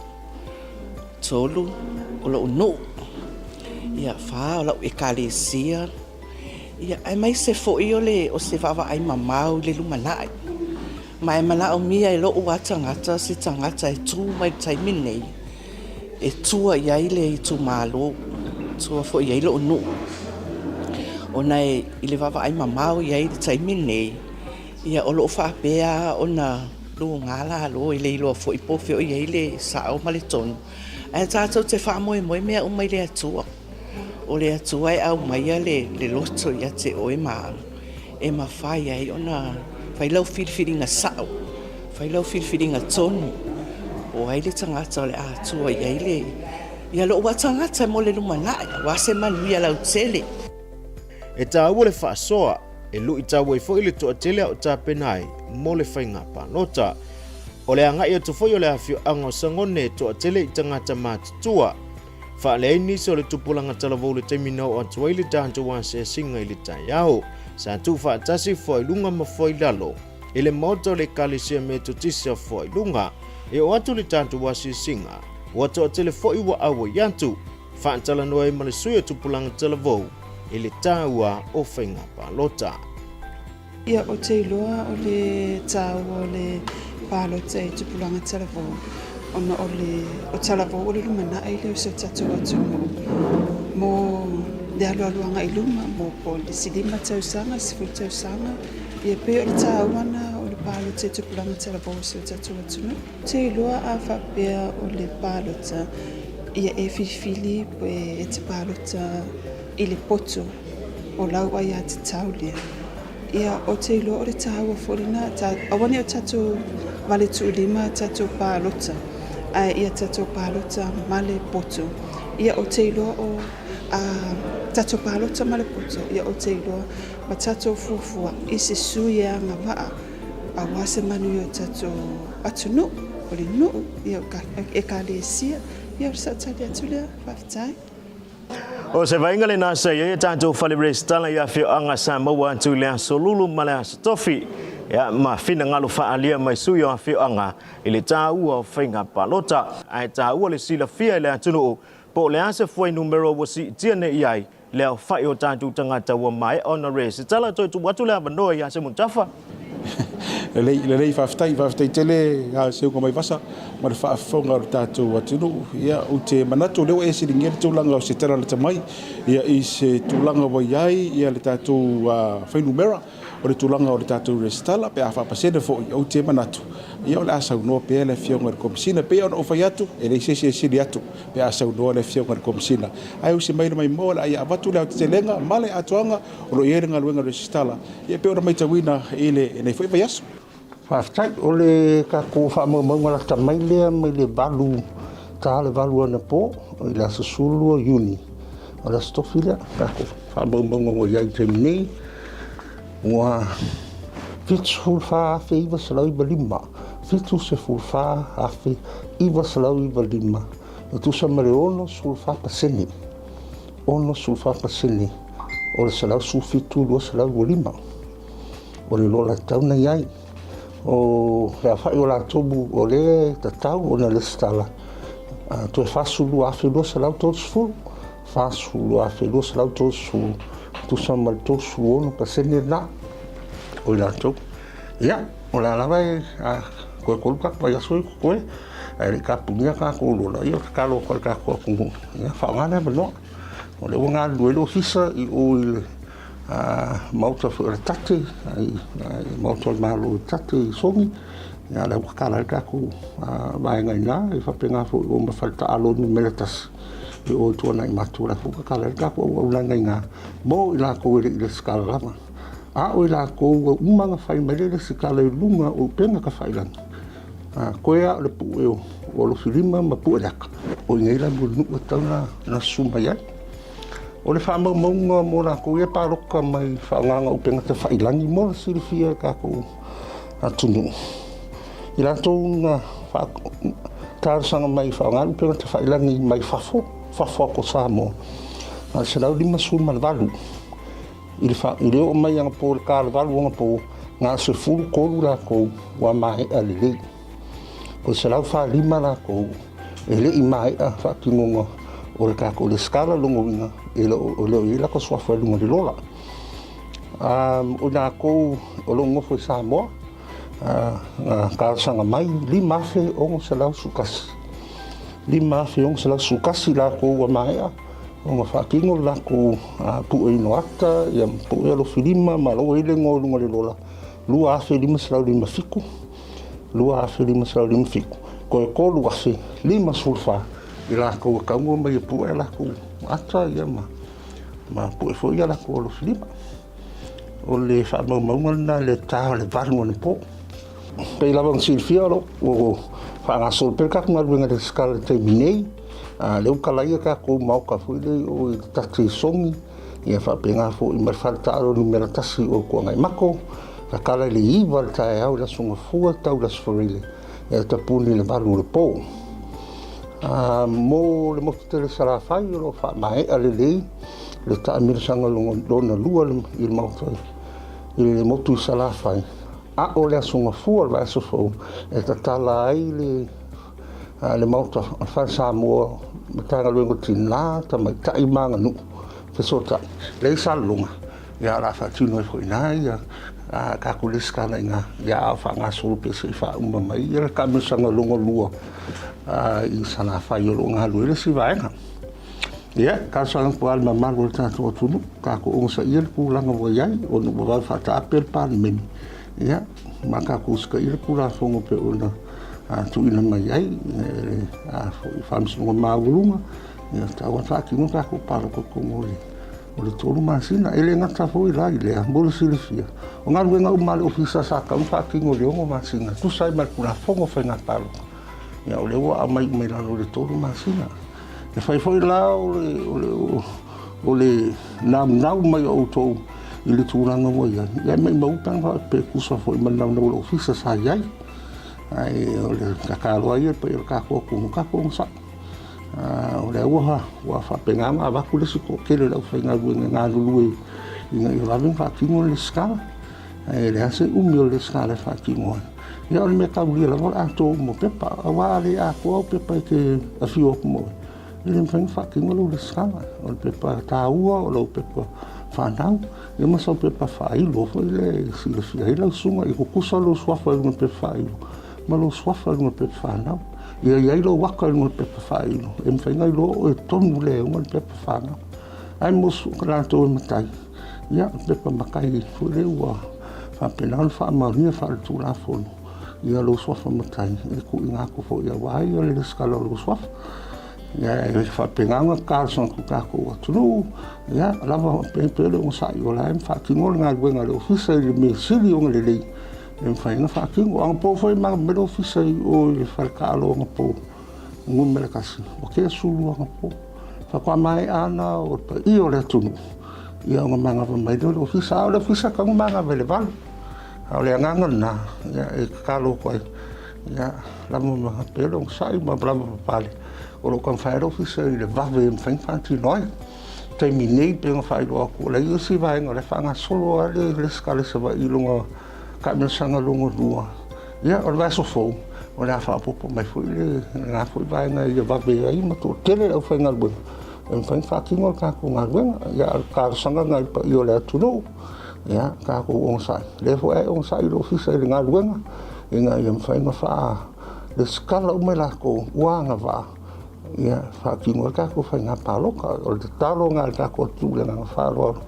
Tolu, o lou nuu. Ia, fa, o lau ekalesia. Ia, aemaise foi o le, o se vaavaai mamao i le lumanai. Ma e manaomia e lou lava tagata se tagata e tu mai i le taimi lenei e tua i ai le itumalo, tua foi i ai lou nuu. Ona e, i le vaavaai mamao i ai i le taimi lenei, Ia, o lo o faapea ona luga lalo, e le iloa foi po o fea o i ai le sao ma le tonu, ae tatou te faamoemoe mea uma i le Atua. O le Atua e aumaia le, le loto ia te oe ma au, e mafai ai ona fai lau filifiliga sao, fai lau filifiliga tonu, po o ai le tagata o le a tua i ai le, ia lou lava tagata mo le lumanai, aua se manuia lautele. E taua le faasoa, e luitau ai foi le toatele a o tapena ai mo le faiga palota. O le agai atu foi o le afioaga o Sagone e toatele i tagata matutua. Faaleai nisi o le tupulaga talavou i le taimi na oo atu ai le tatou asiasiga i le taeao. Sa tuufaatasi foa i luga ma foa i lalo. i le Maota o le Ekalesia Metotisi o Fuailunga. E oo atu le tatou asiasiga, ua toatele foi ua auai atu, faatalanoa ai ma le sui o Tupulaga Talavou i le taua o faiga palota. Ia, ou te iloa o le taua o le palota i Tupulaga Talavou, ona o le o Talavou o le lumanai lea o si o tatou atunuu mo le alualu agai i luma mo po o le isi 5 tausaga, 10 tausaga. Ia, pei o le taua lena o le palota i Tupulaga Talavou o si o tatou atunuu. Ou te iloa a faapea o le palota, ia e filifili pe e te palota i le poto o lau aiatatau lea. Ia, ou te iloa o le taua foi lena, aua ne i o tatou vale tuulima a tatou palota, ae ia tatou palota ma le poto. Ia, ou te iloa o a tatou palota ma le poto, ia ou te iloa ma tatou fuafua i se sui e agavaa aua se manuia o tatou atunuu, o le nuu, ia, o ekalesia. Ia, o le sau tali atu lea. Faafetai. O se vaaiga lena sa i ai a tatou fale resitala i afioaga sa maua atu i le Aso Lulu ma le Aso Tofi, ia, ma finagalo faaalia mai sui o afioaga i le taua o faiga palota. Ae taua le silafia e le atunuu po o le a se fuainumera ua siitia nei i ai le aofai o tatou tagata ua maea ona resitala. Toe tuu atu le avanoa ia Semutafa. Lelei, lelei, faafetai, faafetai tele a Seuga Maivasa ma le faafofoga o le tatou atunuu. Ia, ou te manatu o lea ua e siligia le tulaga o se tala lata mai, ia, i se tulaga ua i ai ia le tatou fuainumera o le tulaga o le tatou resitala pe a faapasene foi, ou te manatu, ia, o le a saunoa pea le Afioga i le Komesina. E pei ona ou fai atu, e leai se isi e sili atu pe a saunoa le Afioga i le Komesina. Ae usi mai le maimoa, o le a ia avatu le aotetelega ma le atoaga o lo o i ai le galuega resitala, Ia e pei ona matauina i lenei foi vaiaso. Faafetai. O le tatou faamaumauga lata mai lea mai le 8 ta le 8 anapo i le aso 12 Iuni. O le aso Tofi lea, tatou faamaumauga ua i ai i le taimi nei, ua 74,995, 74,995, e tusa ma le 64%. 64% o le 117 225 o le lola tatau ona i ai. O le aofai o latou o lea e tatau ona resitala, toe 42,230, 42,230, tusa ma le 36% lena o i latou. Ia, o le a lava e toe tolu tatou vaiaso ia totoe, ae le i tapunia tatou lola, ia o tatalo atu i le tatou atunuu, ia faaaoga le avanoa. O lea ua galulue ai le ofisa i o i le maota foi o le Tate, i le maota o le Malo i Tate i Sogi, ia lea ua tatala ai le tatou vaega i ina, e faapena foi i o ma Faletaalo numera 1, i o i Tuanaimato, o la foi ua tatala ai le tatou auaunaga i ina mo i latou e le i resitala lava. A o i latou ua uma ona fai mai le resitala i luga o upega tafailagi, koe lava o le pue o Alofilima ma Pueleaka, o i inei la mo le nuu e tatau ona susu mai ai. O le faamaumauga mo latou ia e palota mai faaaogaina upega tafailagi mo le silafia e le tatou atunuu, i latou na talosaga mai e faaaoga upega tafailagi mai fafo, fafo atu o Samoa, na o le 158. I le, fa, i le oo mai anapo i le ta le 8 anapo, na o le 13 latou ua maea lelei. O le 145 latou e le i maea faatinoga o le tatou resitala, lona uiga e le o, le o i ai latou suafa i luga o le lola. Um, o latou o lo o nofo i Samoa, uh, na talosaga mai 5,611. 5,611 latou ua maea ona faatino le latou pueina o ata, ia ma pue alofilima ma la ua i ai le igoa i luga o le lola, 2,557, 2,557, toe 3,054 i latou e taunuu mai e pue a latou ata ia ma pue foi a latou alofilima. O le faamaumauga lena i le ta o le 8 anapo. Pei lava ona silafia o lo o faagasolo pea le tatou galuega i le resitala i le taimi nei. A lea ua talaia tatou maota foi lea i o i le Tate i Sogi, ia faapena foi ma le fale taalo numera 1 o Tuanaimato. Tatala i le 9 i le taeao i le Aso Gafua tau i le Aso Faraile, ia tapuni i le 8 o le po. A mo le motu tele Salafai o lo o faamaea lelei le taamilosaga lona lua i le maota i le motu i Salafai. A o le Aso Gafua o le vaiaso fou e tatala ai le le Maota o le Fale Samoa, Matagaluega o Tinā, Tamaitai ma Aganuu, fesootai lea i Salelologa, ia o le a faatino ai foi i ina ia tatou resitala i ina, ia a o faagasolo pea se i faauma mai ia le taamilosaga lona lua i Salafai o lo o galulue ai le isi vaega. Ia, talosaga atu lava i le mamalu o le tatou atunuu, tatou onosaia le tulaga ua i ai, ona ua vave faataape le Palemene, ia, ma tatou usitaia le Tulafono e pei ona tuuina mai ai e le Faamasinoga Maualuga, ia tatau ona faatino tatou palota i totonu o le 3 masina. E le gata foi la i lea, mo le silafia, o galuega uma a le Ofisa sa tatau ona faatino i le 6 masina, e tusa ai ma le Tulafono o Faiga Palota, ia o lea ua aumai uma i lalo o le 3 masina. E fai foi la o le naunau mai o outou i le tulaga ua i ai, ia maumau pe ana pe tusa foi ma le naunau o le ofisa sa i ai. Ae o le tatalo lava ia i le paia o le tatou atunuu, tatou onosai. O lea ua faapena ona avatu le isi toatele o le aufaigaluega e galulue ina ia vave ona faatino le resitala. Ae leai se umi o le resitala e faatino ai. Ia o le mea taulia lava o le atoa uma o pepa, aua a le atoa au pepa e te afio atu ma oe, e le mafai ona faatino lau resitala. O le pepa taua o lau pepa fanau, ia ma sau pepa faailo foi lea e silafia ai lau susuga, ia tutusa lou suafa i luga o le pepa faailo ma lou suafa i luga o le pepa fanau. Ia i ai lou aka i luga o le pepa faailo, e mafai ona iloa o oe tonu lea e ona le pepa fanau. Ae mo latou e matai, Ia, o le pepa matai foi lea ua faapena ona faamaonia faale-Tulafono ia lou suafa matai e tuuina atu foi aua ia le resitala o lou suafa. Ia, e faapena ona talosaga atu i tatou atunuu, ia, lava pea le onosai o la e faatino le galuega a le Ofisa i le mea sili ona lelei e mafai ona faatino. O anapo foi e malaga mai le Ofisa i o i le fale taalo anapo numera 1, ua tea sulu anapo. Faatoa maea ana o le paia o le atunuu, ia ona manava mai lea o le ofisa. A o le ofisa e tatau ona manava i le 8. A o le agaga lena, ia, e tatalo atu ai, ia, lava ma pea le onosai ma lava papale, o lo o taumafai lava le ofisa i le vave e mafai ona faatino ai. I taimi nei pei ona faailoa atu, o la e i ai isi vaega o la e faagasolo lava le resitala i Savaii i lona taamilosaga lona lua. Ia, o le vaiaso fou, o le a faaopoopo mai foi lena foi vaega ia vave ai ma toatele le aufaigaluega e mafai ona faatino le tatou galuega. Ia, a o le talosaga lena i le paia o le atunuu, ia, tatou onosai. O lea foi e onosai le Ofisa i le galuega ina ia mafai ona faa-resitala uma i latou ua agavaa ia faatino ai le tatou faiga palota. O le tatalo lena i le tatou atunuu i le agaga faaaloalo,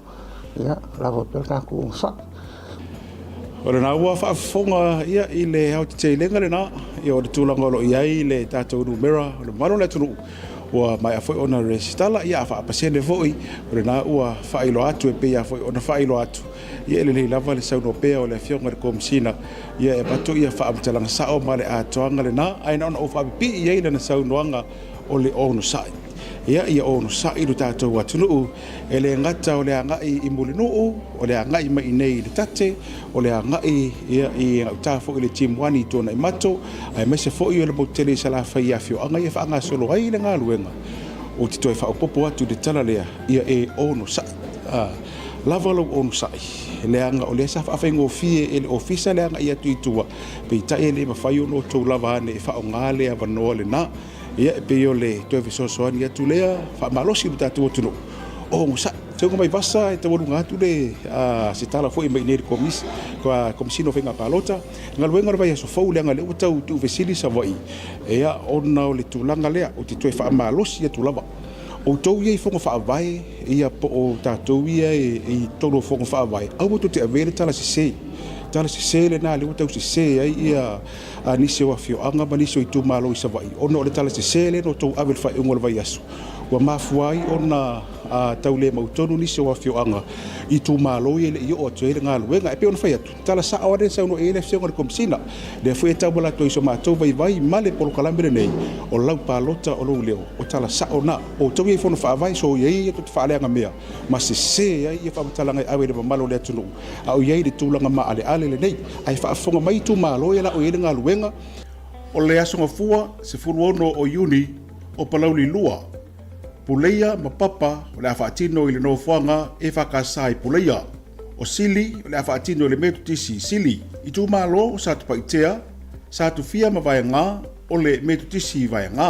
ia lava pea le tatou onosai. O lena ua faafofoga ia i le aotetelega lena, ia o le tulaga o lo o i ai le tatou numera o le mamalu o le atunuu ua maea foi ona resitala, ia a faapasene foi o lena ua faailoa atu e pei lava foi ona faailoa atu, ia e lelei lava le saunoa pea o le Afioga i le Komesina ia e avatu ia faamatalaga sao ma le atoaga lena, ae na ona ou faapipii i ai lana saunoaga o le onosai. Ia, ia onosai lo tatou atunuu, e le gata o le agai i Mulinuu, o le agai mai i nei i le Tate, o le agai ia, i gauta foi i le Timuani i Tuanaimato, aemaise foi o le motu tele i Salafai i afioaga ia e faagasolo ai le galuega. Ou te toe faaopoopo atu i le tala lea, ia e onosai. A, lava lou onosai, leaga o lea sa faafaigofie e le Ofisa le agai atu i tua, peitai e le mafai ona outou lava ane e faaaoga le avanoa lena. Ia, e pei o le toe fesoasoani atu lea, faamalosi lo tatou atunuu, onosai. Seuga mai vasa e taualuga atu le se tala foi mai i nei i le Komisi, Komesina o Faiga Palota, galuega o le vaiaso fou leaga lea ua tau tuufesili Savaii, ia, ona o le tulaga lea, ou te toe faamalosi atu lava. Outou ia i fono faavae, ia po o tatou ia i totonu o fono faavae, aua tou te avea le tala sese. Tala sese lena lea ua tau sese ai ia nisi o afioaga ma nisi o itumalo i Savaii, ona o le tala sese lea na outou ave i le faaiuga o le vaiaso, ua mafua ai ona tau le mautonu nisi o afioaga i itumalo ia e le i oo atu ai le galuega. E pei ona fai atu, tala sao lava lea na saunoa i ai le Afioga i le Komesina, lea foi e tauala atu ai i so matou vaivai ma le polokalame lenei o lau palota o lou leo, o tala sao na. O outou ia i Fono Faavae, soia ia tou te faaleaga mea ma sese ai ia faamatalaga e ave i le mamalu o le atunuu, a o i ai le tulaga maaleale lenei. Ae faafofoga mai itumalo ia la o i ai le galuega. O le Aso Gafua 16 o Iuni o Palauli 2, Puleia ma Papa o le a faatino i le nofoaga EFKS i Puleia. O Sili o le a faatino i le Metotisi i Sili Itumalo o Satupaitea, Satufia ma Vaegā o le Metotisi i Vaegā.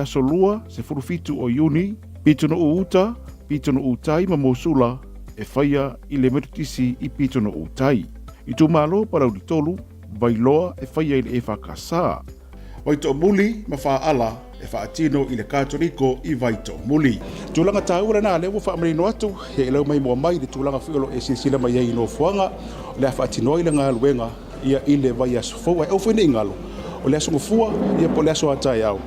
Aso Lua, 17 o Iuni, Pitonuu Uta, Pitonuu Tai ma Mosula e faia i le Metotisi i Pitonuu Tai. Itumalo Palauli 3, Vailoa e faia i le EFKS. Vaitoomuli ma Faaala e faatino i le Katoliko i Vaitoomuli. Tulaga taua lena lea ua faamanino atu, e lau maimoa mai le tulaga foi o lo o e silasila mai ai i nofoaga o le a faatino ai le galuega ia i le vaiaso fou. Ae aua foi ne i galo, o le aso Gafua ia po o le aso a taeao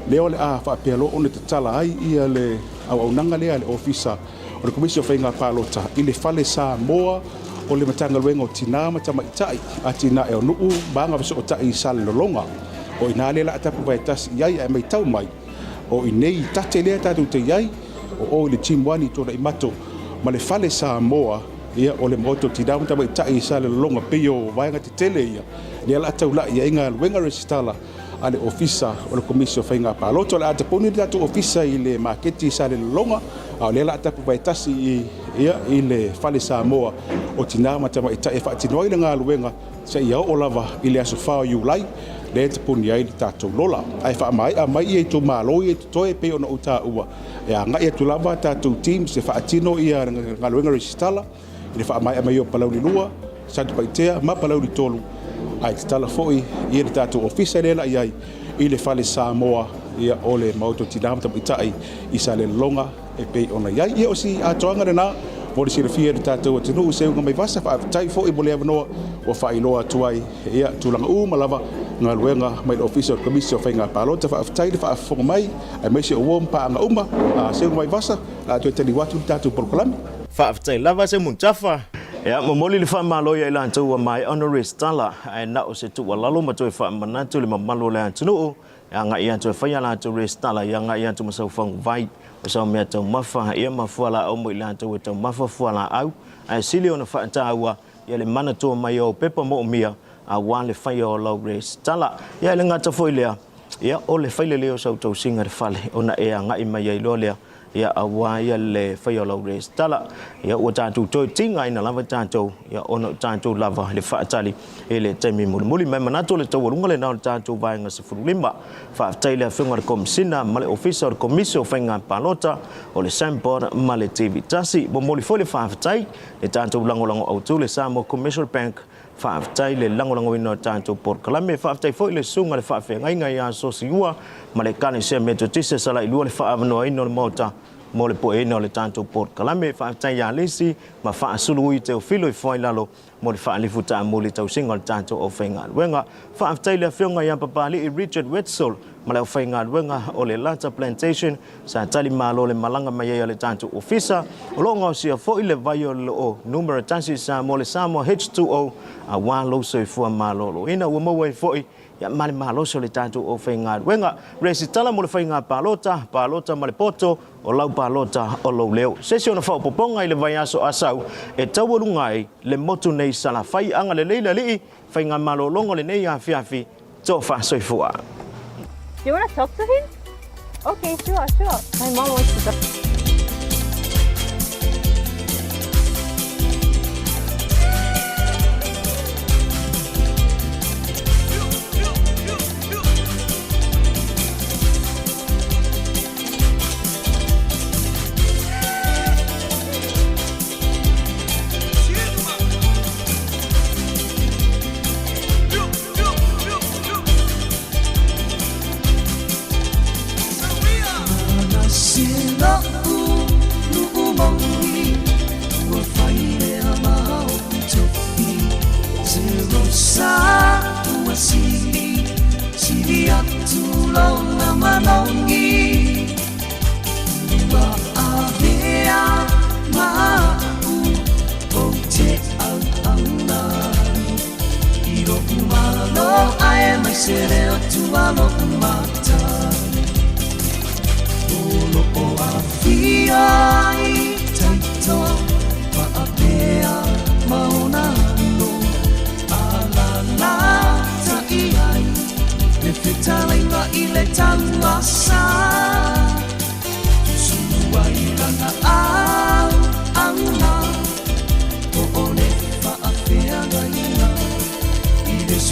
lea o le a faapea loa ona tatala ai ia le auaunaga lea a le Ofisa o le Komisi o Faiga Palota i le Fale Samoa o le Matagaluega o Tinā ma Tamaitai, Atinae o Nuu ma Agafesootai i Salelologa. O i ina lea o le a tapu vaetasi i ai ae maitau mai, o i nei i tate lea tatou te i ai, o o i le Gym One i Tuanaimato ma le Fale Samoa, ia, o le Maota o Tinā ma Tamaitai i Salelologa, pei o vaega tetele ia lea o le a taulai i ai galuega resitala a le Ofisa o le Komisi o Faiga Palota. O le a tapuni le tatou ofisa i le maketi i Salelologa, a o lea o le a tapu vaetasi i, ia, i le Fale Samoa o Tinā ma Tamaitai e faatino ai le galuega seia oo lava i le aso 4 o Iulai, lea e tapuni ai le tatou lola. Ae faamaea mai ia itumalo ia i totoe e pei ona ou taua, e agai atu lava tatou teams e faatino ia galuega resitala, i le faamaea mai o Palauli 2, Satupaitea ma Palauli 3, ae tatala foi ia le tatou ofisa lea la i ai i le Fale Samoa ia o le Maota o Tina ma Tamaitai i Salelologa e pei ona i ai. Ia o si atoaga lena mo le silafia e le tatou atunuu seuga mai vasa. Faafetai foi mo le avanoa ua faailoa atu ai ia tulaga uma lava galuega mai le Ofisa o le Komisi o Faiga Palota. Faafetai le faafofoga mai aemaise o uo ma paaga uma seuga mai vasa. O le a toe taliu atu le tatou polokalame. Faafetai lava se Mutafa. Ia, momoli le faamalo ia i latou ua maea ona resitala, ae na o se tuualalo ma toe faamanatu i le mamalu o le atunuu e agai atu e fai a latou resitala ia agai atu ma sau faguvai, o sau mea taumafa, ia ma fualaau mo i latou e taumafa fualaau, ae sili ona faataua ia le manatua mai o au pepa moomia aua le faia o lau resitala. Ia e le gata foi lea, ia o le fai lelei o sau tausiga i le fale ona e agai mai ai loa lea ia aua ia le faia o lau resitala. Ia ua tatou toe tigaina lava tatou ia ona o tatou lava le faatali i le taimi mulimuli. Ma e manatu o le taualuga lena o le tatou vaega 15. Faafetai i le Afioga i le Komesina ma le Ofisa o le Komisi o Faiga Palota o le SAMPOD ma le TV1. Momoli foi le faafetai le tatou lagolago autu le Samoa Commercial Bank. Faafetai le lagolagoina o le tatou polokalame. Faafetai foi le susuga i le faafeagaiga ia Sosiua ma le Ekalesia Metotisi Salailua le faaavanoaina o le Maota mo le pueina o le tatou polokalame. Faafetai ia Lisi ma Faasuluui Teofilo i Fuailalo mo le faalifu taamuli tausiga o le tatou aufaigaluega. Faafetai i le Afioga ia Papalii Richard Wetzel ma le aufaigaluega o le Lata Plantation sa tali malo le malaga mai ai a le tatou ofisa. O lo o gaosia foi le vai o lo o numera tasi i Samoa, le Samoa H2O, aua lou soifua maloloina. Ua maua ai foi ia ma le malosi o le tatou aufaigaluega. Resitala mo le faiga palota, palota ma le poto, o lau palota o lou leo. Se isi ona faaopoopoga i le vaiaso Asau e taualuga ai le motu nei Salafai. Agalelei le Alii, faigamalologa o lenei afiafi, Tofa soifua. Do you want to talk to him? Okay, sure, sure. My mom wants to talk.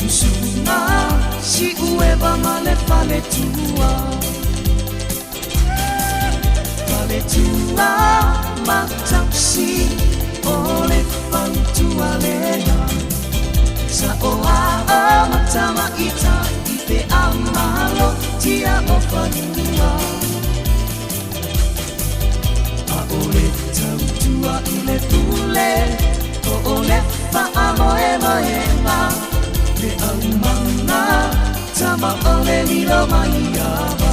Usuga Siueva ma le faletua Faletua ma tausi o le fautua lena Sa'oa ma tamaitai pe a malo tia o fanua ʻAʻole tautua i le pule po o le faamoemoega Le aumaga tama ʻole lilo mai ava.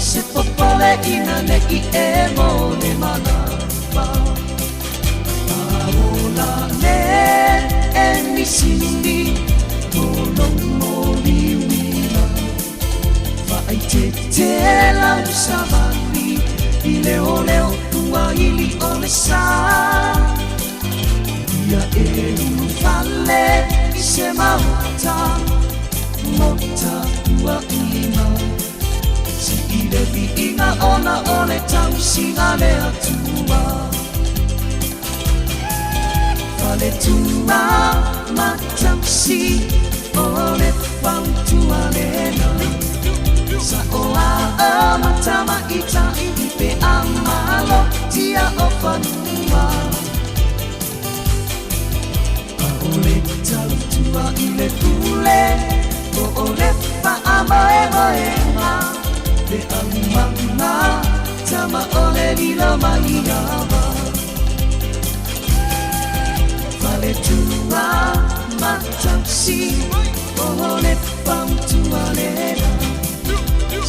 Se popole ina nei e mo le manava Aola le e misini Tolo mo liuila Vaai te te lau savali I leo leo ua ili o le sa Ia e ulu fale i se maota Mota ua ima Sii le viiga ona o le tausiga le Atua. Faletua ma tausi o le fautua lena. Sa'oa ma tamaitai pe a malo tia o fanua. ʻAʻole tautua i le pule po o le faamoemoega Le aumaga tama ʻole lilo mai ava Faletua ma tausi o le fautua lena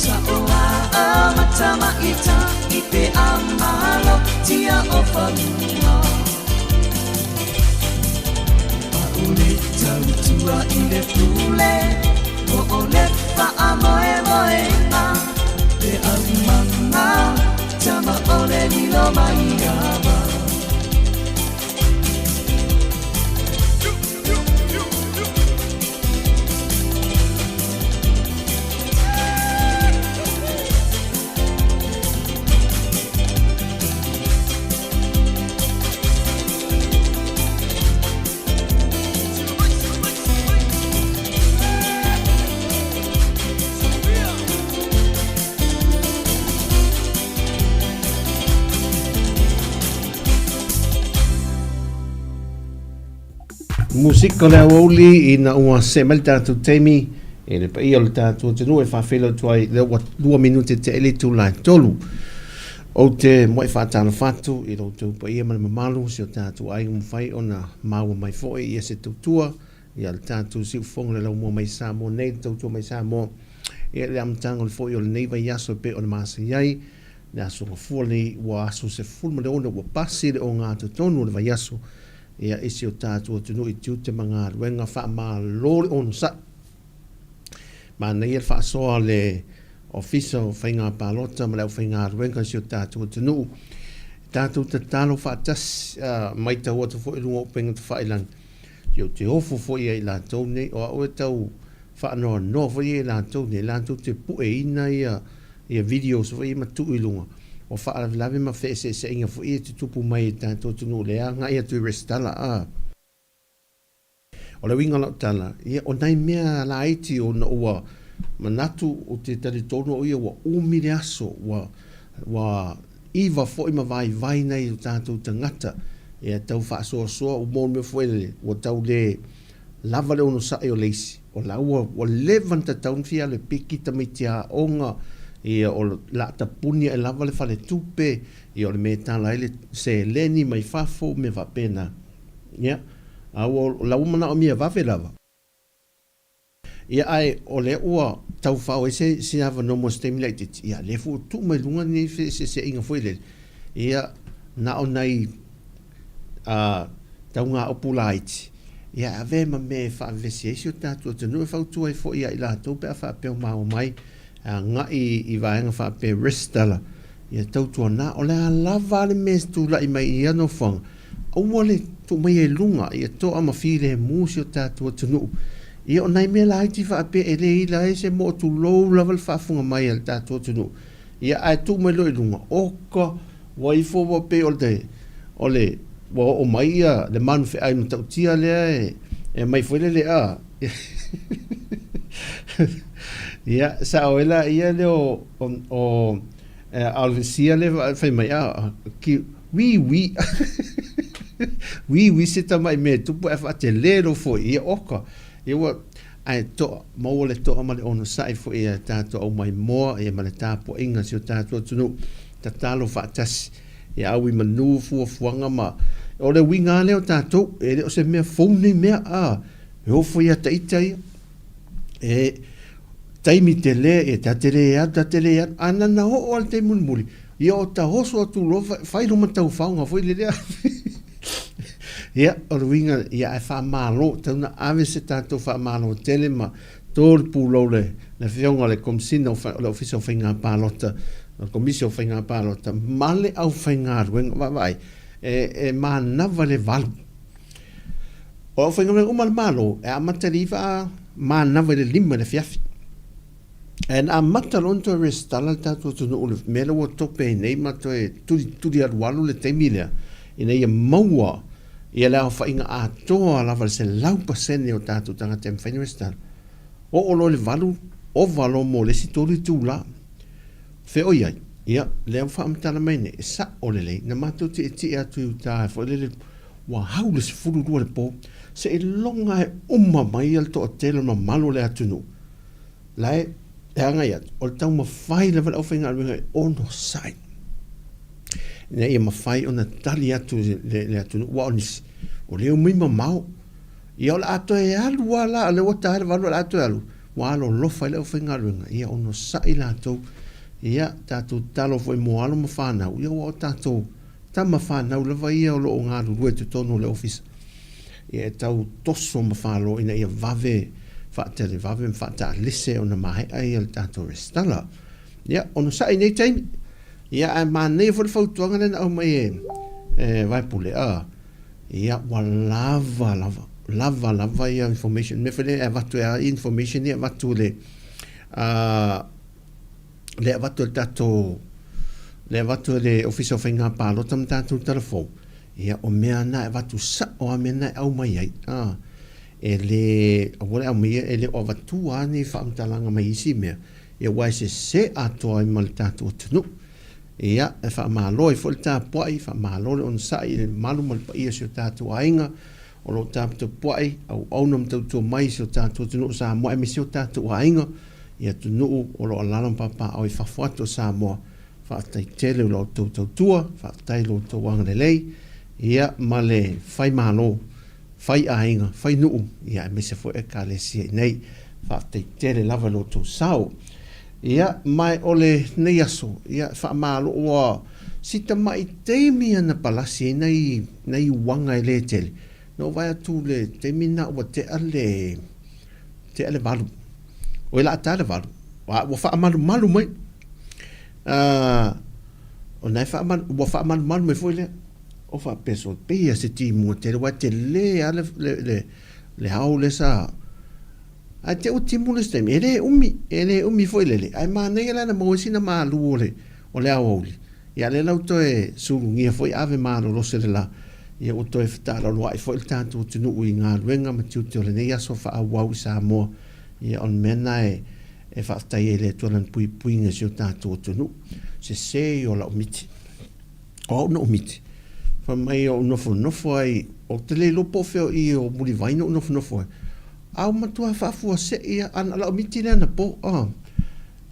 Sa'oa ma tamaitai pe a malo tia o fanua ʻAʻole tautua i le pule po o le faamoemoega Le aumaga tama ʻole lilo mai ava. Musika o le aoauli ina ua see mai le tatou taimi e le paia o le tatou atunuu e faafeiloai atu ai lea ua 2 minute te le itula e 3. Ou te muai faatalofa atu i lo outou paia ma le mamalu o si o tatou aiga mafai ona maua mai foi ia se tautua ia le tatou siufofoga le laumua mai Samoa nei, le tautua mai Samoa ia le amataga o le foi o lenei vaiaso e pei ona masani ai le aso Gafua lenei ua aso 16 ua pasi le ogatotonu o le vaiaso ia i si o tatou atunuu i tiute ma galuega faamalo le onosai. Manaia le faasoa a le Ofisa o Faiga Palota ma le aufaigaluega i si o tatou atunuu. E tatou tatalo faatasi, a maitau atu foi i luga o upega tafailagi, se ou te ofo foi ia i latou nei, o au e tau faanoanoa foi ia i latou nei, latou te pueina ia ia videos foi ia ma tuu i luga, o faalavelave ma feeseeseaiga foi ia e tutupu mai i le tatou atunuu, o lea e agai atu i resitala, a. O le uiga o lau tala, ia, o nai mea laiti ona ua manatu ou te talitonu au ia ua umi le aso, ua, ua iva foi ma vaivai nai o tatou tagata, ia tau faasoasoa, ua maua le mea foi lele, ua tau le lava le onosai o le isi, o la ua, ua leva ona tatau ona fia alu e piki tamaiti aoga, ia o le a tapuni ae lava le faletupe, ia o le mea e tala ai le seleni mai fafo, mea faapena. Ia, a ua, o la ua manaomia vave lava. Ia ae o lea ua tau fao ai se se avanoa mo se taimi laitiiti, ia lea foi ua tuu mai luga lenei feeseeseaiga foi lele, ia na o nai a taugāupu laiti, ia e avea ma mea e faavevesi ai si o tatou atunuu, e fautua ai foi ia i latou pe a faapea o maua mai e agai i vaega faapea resitala, ia tautuana, o le a lava le mea e tulai mai i ia nofoaga, aua le tuu maia i luga, ia toa ma filemu si o tatou atunuu. Ia o nai mea laiti faapea e le ila ai se moo tulou lava le faafofoga mai a le tatou atunuu, ia ae tuu mai loa i luga, oka, ua ifo ua pei o le, o le, ua oo mai ia le manu feai matautia lea e, e aumai foi lele a, ia, sao ai laia lea o, o, o a o le sia lea fai mai, a, ki, wī wī, wī wī se tamai mea e tupu ae faatele loa foi, ia oka, ia ua, Ae toa, maua le toa ma le onosai foi e a tatou aumaimoa ia ma le tapuaiga a si o tatou atunuu, tatalo faatasi ia auimanu fuafuaga ma o le uiga lava lea o tatou, e le o se mea fou lenei mea, a, e oo foi ia ita ia, e taimi tele, e ta te le alu, ta te le alu, a na na oo lava i le taimi mulimuli, ia o ta oso atu loa fai luma taufaoga foi lele. Ia, o le uiga, ia ae faamalo, tau na ave se tatou faamalo tele ma to le pulou le, le afioga le Komesina o, o le Ofisa o Faiga Palota, o le Komisi o Faiga Palota ma le aufaigaluega, vaavaai, e, e manava le 8. O aufaigaluega uma a le Malo, e amata i le 9 a manava i le 5 i le afiafi. Ae na amata loa ona toe resitala le tatou atunuu i le mea lea ua tope ai nei ma toe tulituli alualu le taimi lea ina ia maua ia le aofaiga atoa lava le 100% o tatou tagata e mafai ona resitala. Oo loa i le 8, ova loa mo le isi 3 itula. Feoi ai, ia, lea ua faamatala mai nei, e sao lelei, na matou tietie atu i uta foi lele ua hau le 12 i le po, seiloga e uma mai le toatele o le mamalu o le atunuu La e agai atu, o le taumafai lava le aufaigaluega e onosai ina ia mafai ona tali atu le, le atunuu. Aua o nisi, o lea e omai mamao. Ia o le a toe alu lava la, o lea ua ta le 8 o le a toe alu, ua alolofa ai le aufaigaluega, ia onosai latou. Ia tatou tatalo foi mo alo ma fanau, ia aua o tatou tama fanau lava ia o lo o galulue i totonu o le ofisa. Ia e tau toso ma falo ina ia vave faatelevave ma faataalese ona maea ia le tatou resitala. Ia, onosai i nei taimi. Ia, ae manaia foi le fautuaga lea na aumai e, e Vaepule, a, ia, ua lava lava, lava lava ia information. Mea foi lea e avatu e a information ia avatu le, a, lea avatu e le tatou lea avatu e le Ofisa o Faiga Palota ma tatou talafou, ia o mea na e avatu sao a mea na e aumai ai. A, e le, aua le aumaia, e le o avatua lava ni faamatalaga mai isi mea, ia aua e sese atoa ai ma le tatou atunuu. Ia, e faamalo ai foi le tapuai, faamalo le onosai i le mamalu ma le paia o si o tatou aiga, o lo o taputapuai, auauna ma tautua mai i si o tatou atunuu o Samoa aemaise o tatou aiga i atunuu o lo o alaala ma papaaao i fafo atu o Samoa. Faafetai tele i la outou tautua, faafetai i lo outou agalelei, ia ma le fai malo, fai aiga, fai nuu, ia aemaise foi Ekalesia i nei. Faafetai tele lava i lo outou sao. Ia, ma o lenei aso, ia, faamalo, ua si tamai taimi ana palasi ai nai, nai uaga e le tele. Na ou vaai atu i le taimi lena ua tea le, tea le 8. Oi la ta le 8. A ua faamalumalu mai. O na e faamalu, ua faamalumalu mai foi lea. O faapea sole, pei lava se timuga tele, aua e tele lava le, le, le, le ao lea sa, Ae te ua timu le isi taimi, e le umi, e le umi foi lele, ae manaia la na maua ai sina malu o le, o le aoauli. Ia lea la ua toe sulugia foi ave malolosi o le la, ia ua toe fetaalaloai foi le tatou atunuu i galuega ma tiute o lenei aso faaauau i Samoa. Ia o le mea lena e, e faafetai ai i le Atua i Lana puipuiga i si o tatou atunuu. Sese o lau miti. O au na ou miti. Fai mai ou nofonofo ai, ou te le iloa po o fea o i o Mulivai na ou nofonofo ai. A ua matua faafuasei lava, a na o lau miti lea anapo, a,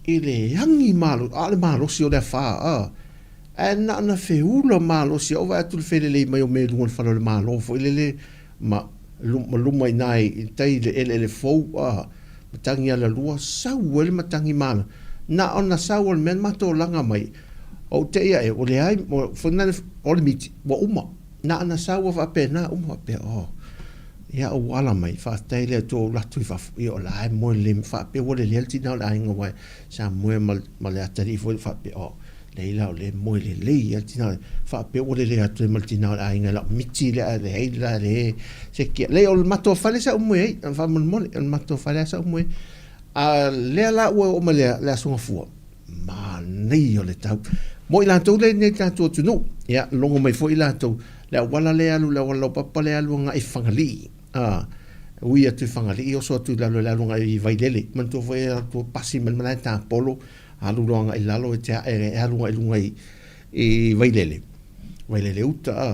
i le agi malo, a o le malosi o le afa, a, ae na ona feula malosi lava, ou vaai atu i le felelei mai o mea i luga o le fale o le Malo foi lele ma, ma luma i ina i tai i le eleele fou, a. Matagi alalua, sau ai le matagi malo. Na ona sau o le mea na matou laga mai, ou te i ae, ua leai, foi lena o le miti, ua uma. Na ona sau a faapena, uma faapea, oh, ia ou ala mai, faafetai i le Atua ua ou alu atu i fafo, ia o la e moe lelei, faapea ua lelei le tina o le aiga aua sa moe ma le atalii foi faapea, oh, Leai la o lea e moe lelei lava le tina faapea ua lele atu ai ma le tina o le aiga i lau miti lea ae leai la le se kia. Leai o le matou fale sa ou moe ai, faamolemole o le matou fale lava sa ou moe ai. A lea la ua oo mai le Aso Gafua, manaia o le tau. Mo i latou lea i inei i le tatou atunuu, ia logo mai foi i latou le auala lea e alu, le auala laupapa lea e alu agai i Fagalii, a, ui atu i Fagalii oso atu i lalo i le alu agai i Vailele. Manatua foi e alu atu pasi mai le malae tapolo Alu loa agai i lalo e te ae e alu agai i luga i Vailele, Vailele uta a.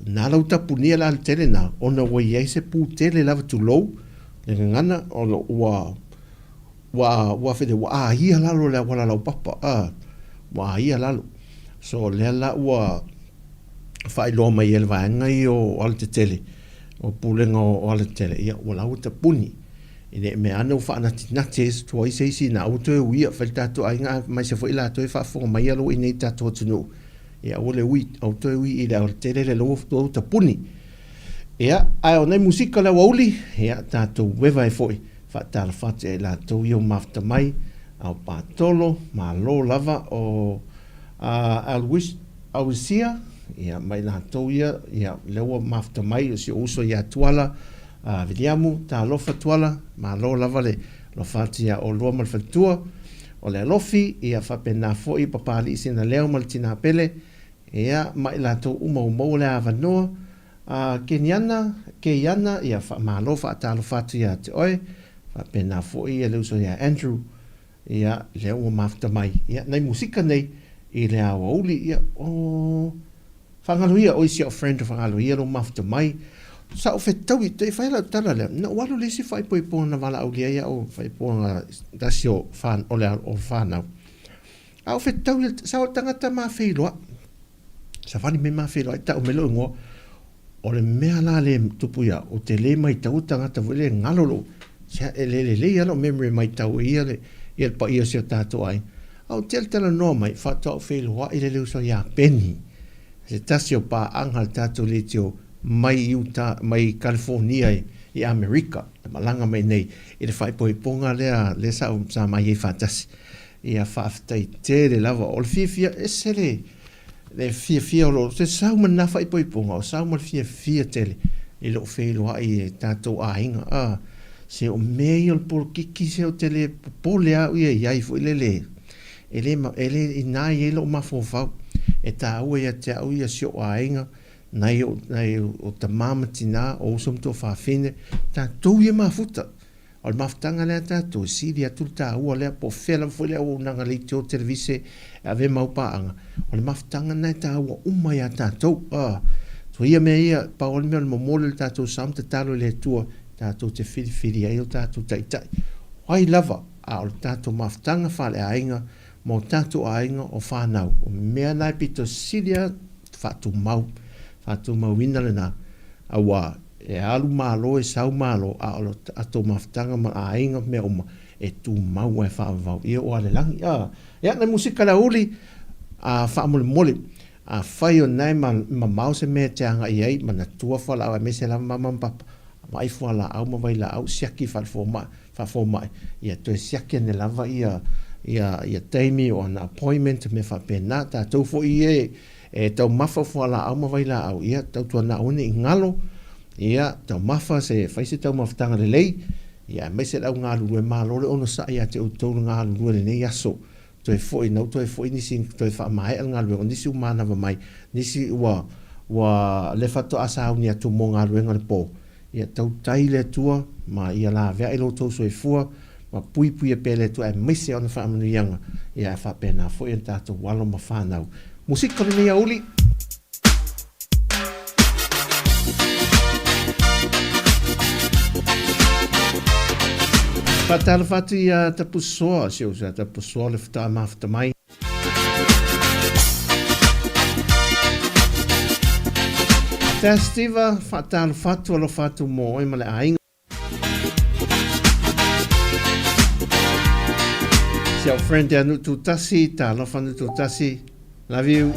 Na lau tapunia le alatele na, ona ua i ai se pu tele lava tulou le gagana o lo ua ua ua fele ua aia lalo le auala laupapa a, ua aia lalo. So lea la ua faailoa mai e le vaega ia o alatetele, o Pulega o Alatetele, ia ua la ua tapuni. I ne i mea ane ua faanatinati ai tua i se isi ina aua toe uia, fai le tatou aiga aemaise foi latou e faafofoga mai alo i nei tatou atunuu, ia aua le ui, aua toe ui i le alatele le loa ua tapuni. Ia, ae o nei musika le aoauli, ia tatou ueva ai foi, faatalofa atu ia i latou ia ua mafuta mai, ao Patolo, malo lava o Alwis, Alwisia, ia ma i latou ia, ia lea ua mafuta mai o si ou uso ia Tuala, A Viliamu, Talofa Tuala, malo lava le alofa atu ia oulua ma le faletua o le alofi, ia faapena foi Papalii Sinaleo ma le Tina Pele, ia ma i latou uma ua maua le avanoa. A Keniana, Keiana, ia faamalo faatalofa atu ia te oe, faapena foi ia le uso ia Andrew, ia lea ua mafuta mai, ia nai musika nei i le aoauli, ia o. Faagalo ia, oi si au friend faagalo ia lou mafuta mai. Sa ou fetaui, te i fai lau tala lea, na ou alu i le isi faaipoipoga na valaaulia ai au faaipoipoga tasi o whan, o le o whanau. A ou fetaui, sa o tagata ma feiloai. Savali mai ma feiloai, tau mai lou ingoa. O le mea la le tupu ia, ou te le maitau tagata foi le galo lou, se e le lelei lava lou memory e maitau ai ia le, ia le paia o si o tatou aiga. A ou te talanoa mai, faatoa ou feiloai le uso ia Penny, se tasi o paaga a le tatou leitio mai Utah, mai California i Amerika, e malaga mai nei i le faaipoipoga lea, lea sa, sa mai ai faatasi. Ia faafetai tele lava. O le fiafia, ese le, le fiafia o lou, se sau ma lena faaipoipoga, o sau ma le fiafia tele i lou feiloai i tatou aiga. A, se o mea ia o le polokiki, se ou te le popole lava au ia i ai foi lele, e le, e le inā i ai lou mafaufau. E taua ia te au ia si ou aiga, nai o, nai o tama ma tinā, o uso ma tuafafine, tatou ia mafuta. O le mafutaga lea a tatou, e sili atu le taua lea, po o fea lava foi le auaunaga leitio, televise e ave mau paaga, o le mafutaga lena e taua uma ia tatou. A, so ia mea ia, pau lava le mea o le momoli o le tatou sao ma tatalo i le Atua tatou te filifili ai o tatou taitai. O ai lava, a o le tatou mafutaga faaleaiga ma o tatou aiga o fanau, o mea na e pito sili lava faatumau, faatumauina lena, aua E alu malo, e sau malo, a o le tatou mafutaga ma aiga ma mea uma, e tumau lava e faavavau. Ia ua le lagi. A, ia, nai musika le aoauli, a, faamolemole, afai o lena e mamao se mea e te agai ai, manatua fualaau aemaise lava mama ma papa, vaai fualaau ma vailaau, siaki faale-fomai, faafomai, ia toe siaki ane lava ia, ia, ia taimi o ana appointment, mea faapena. Tatou foi ia e, E taumafa fualaau ma vailaau, ia, tautuana aua ne i galo, ia, taumafa se, fai se taumafataga lelei, ia, aemaise le au galulue, malo le onosai ia te outou le galulue i lenei aso, toe foi, na ua toe foi nisi, toe faamaea le galuega, o nisi ua manava mai, nisi ua, ua, lea faatoa sauni atu mo galuega i le po, Ia tautai le Atua ma ia laveai lo outou soifua ma puipuia pea le Atua aemaise ona faamanuiaga, ia ae faapena foi ona tatou alo ma fanau. Musika lenei aoauli. Faatalofa atu ia Tapusoa, si ou uso ia Tapusoa le faatoa mafuta mai. Festiva, faatalofa atu, alofa atu mo oe ma le aiga. Si au friend ia Nu'ututasi, talofa Nu'ututasi. Love you.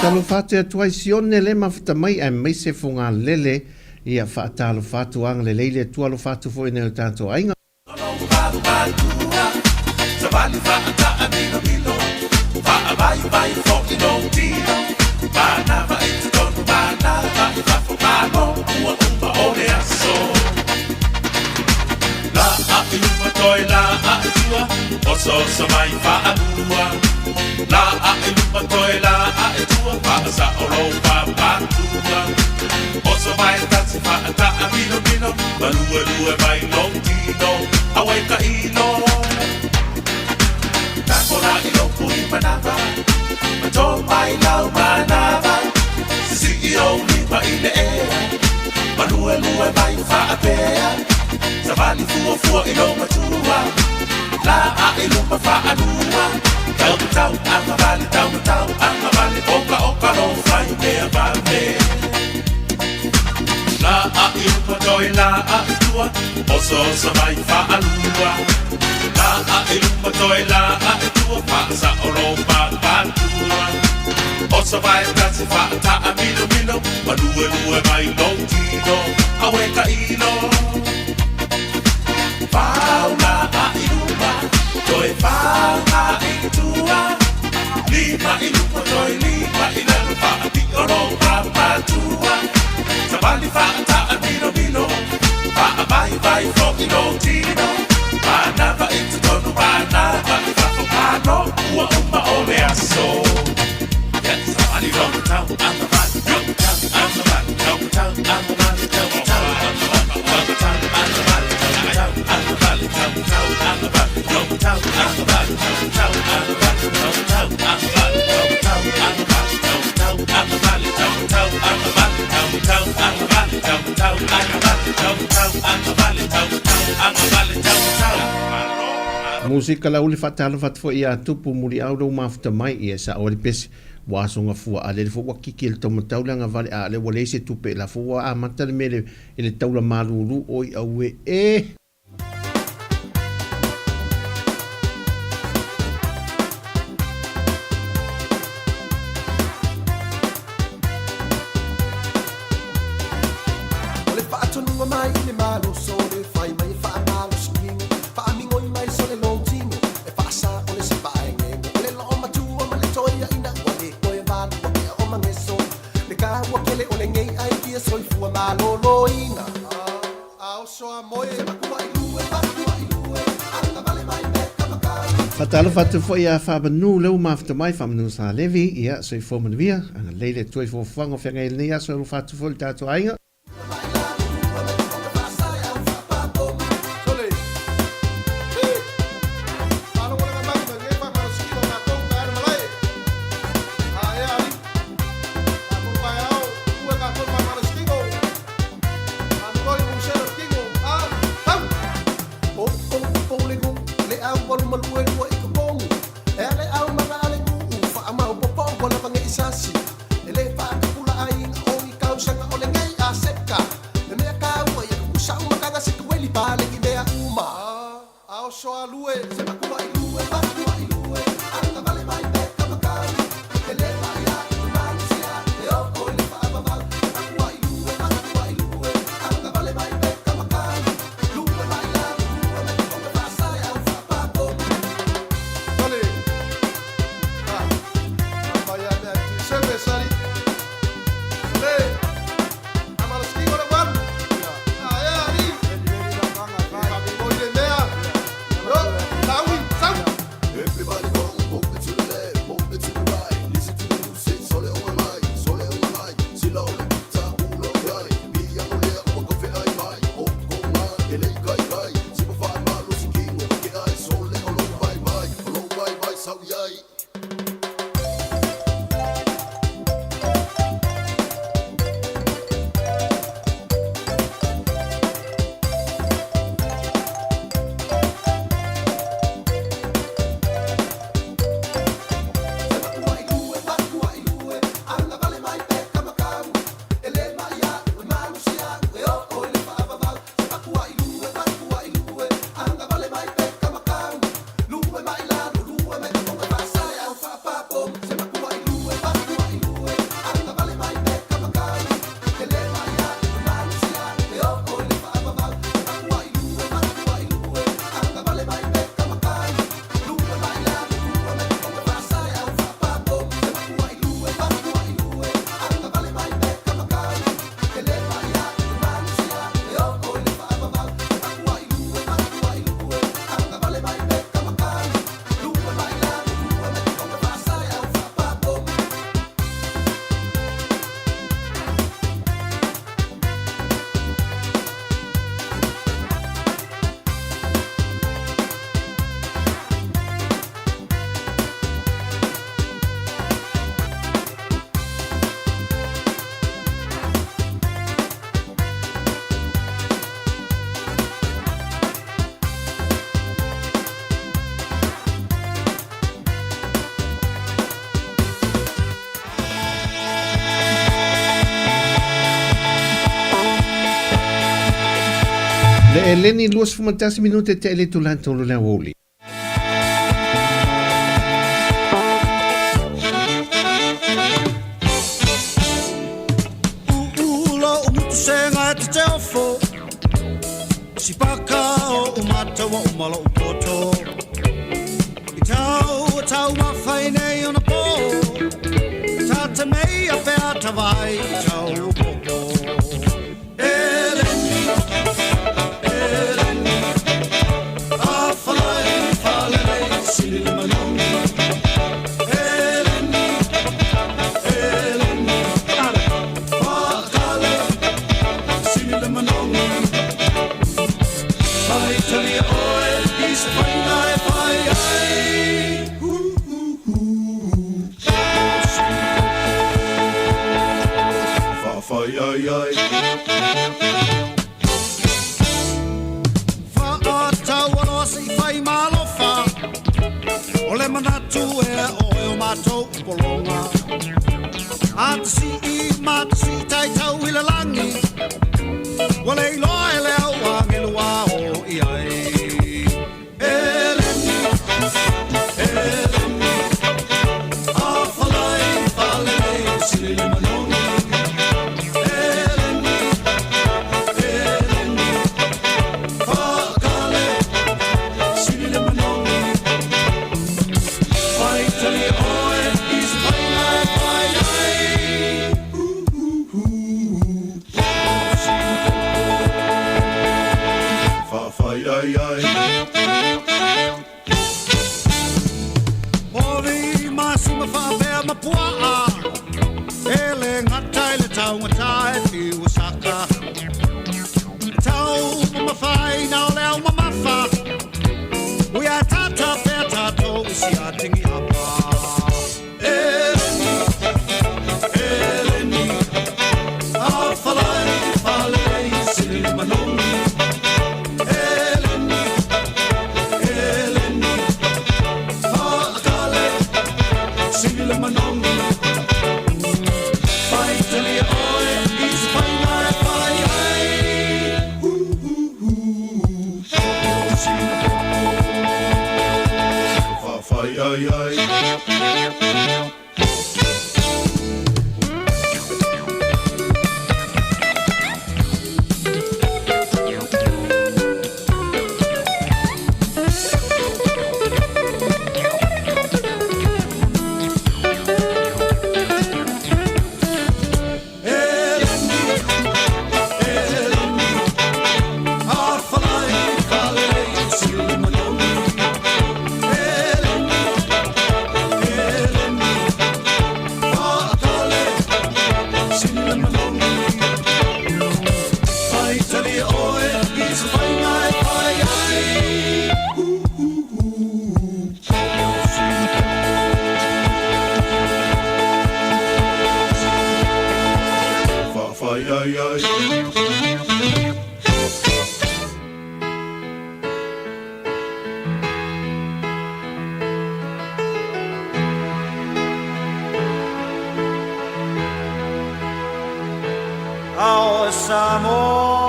Faatalofa atu ia tuai Sione le mafuta mai aemaise Fogalele ia faatalofa atu agalelei le Atua alofa atu foi nei o tatou aiga. Musika Lauli faatalofa atu foi ia Tupu Muliau lou mafuta mai ia sa oe le pese ua asoga fua a lele foi ua kiki e le taumatau le agavale a lea ua leai se tupe la foi ua amata le mea i le taula malulu oi aue e. O le faatonuga mai i le maloso, le fai mai e faamalosi faamigoi mai sole lou tino, e faasaole se faaegeego. O le loomatua ma le toeaina, ua le toe valua kea o mageso. Le taua tele o lenei aikia soifua malōlōina. A oso a moe, se matua i lue, matua i lue, agavale mai me ka makau. Faatalofa atu foi ia Faamanu lea ua mafuta mai, Faamanu Sa Levi, ia, soifua manuia, agalelei le Atua i fuafuaga o feagai i lenei aso e alofa atu foi i le tatou aiga. alu ma lue lua i totonu. E a le au maga a le nuu, faamaopoopo ua lava nei sasi. E lē faatapulaaina o ni tausaga o lenei aseka. Le mea taua ia tutusa uma taga se tueli paleni mea uma. A oso a lue, se makua i lue, makua i lue, agavale mai pe kamakau. E lē paia i malusia, e oo i le faavavau. Se makua i lue, makua i lue, agavale mai pe kamakau. Lue mai lalo, lue mai totoge faasale au faapapomu. Kale, ha, apaia mea tuiseve sali. Le, amaloskigo le walu. Ae ali, faamigoi le mea. Yo, saui, sau. Everybody go, move it to the left, move it to the right. Listen to the music, sole o mai, sole o mai. Sila o le pita, ulo iai. Pia o lea, ua kofe ai mai. O ko ma, e le kai kai. Si pa whae malo si kingo, ke ai. Sole o lo vai vai, o lo vai vai, sau iai. Le eleni 21 minute te ele tula tolu le aouli. Ulo o mutusenga e te teofo Sipaka o umatawa o malo o poto I tau o tau mawhai nei ona pō Tata mei a pea tawai i tau o popo Eleni, Eleni A whalai whalele sili le manogi Eleni, Eleni Whakale sili le manogi Faitalia oe i se whainga e whai ai Hu, hu, hu Whawhai ai ai Whaatau aloa se i whai malofa O le manatu e oe o mātou polonga A te si i ma te si tai tau i le langi Ua le iloa e le au angelu a o i ai Eleni, Eleni A whalai whalele sili le manogi Eleni, Eleni Whakale sili le manogi Faitalia oe i se whainga e whai ai Our Samoa,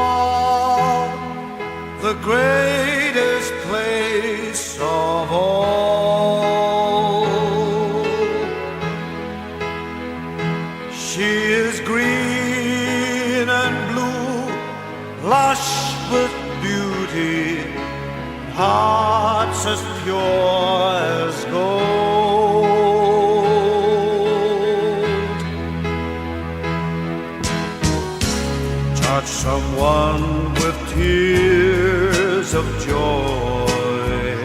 the greatest place of all. She is green and blue, lush with beauty, hearts as pure as gold. Touch someone with tears of joy.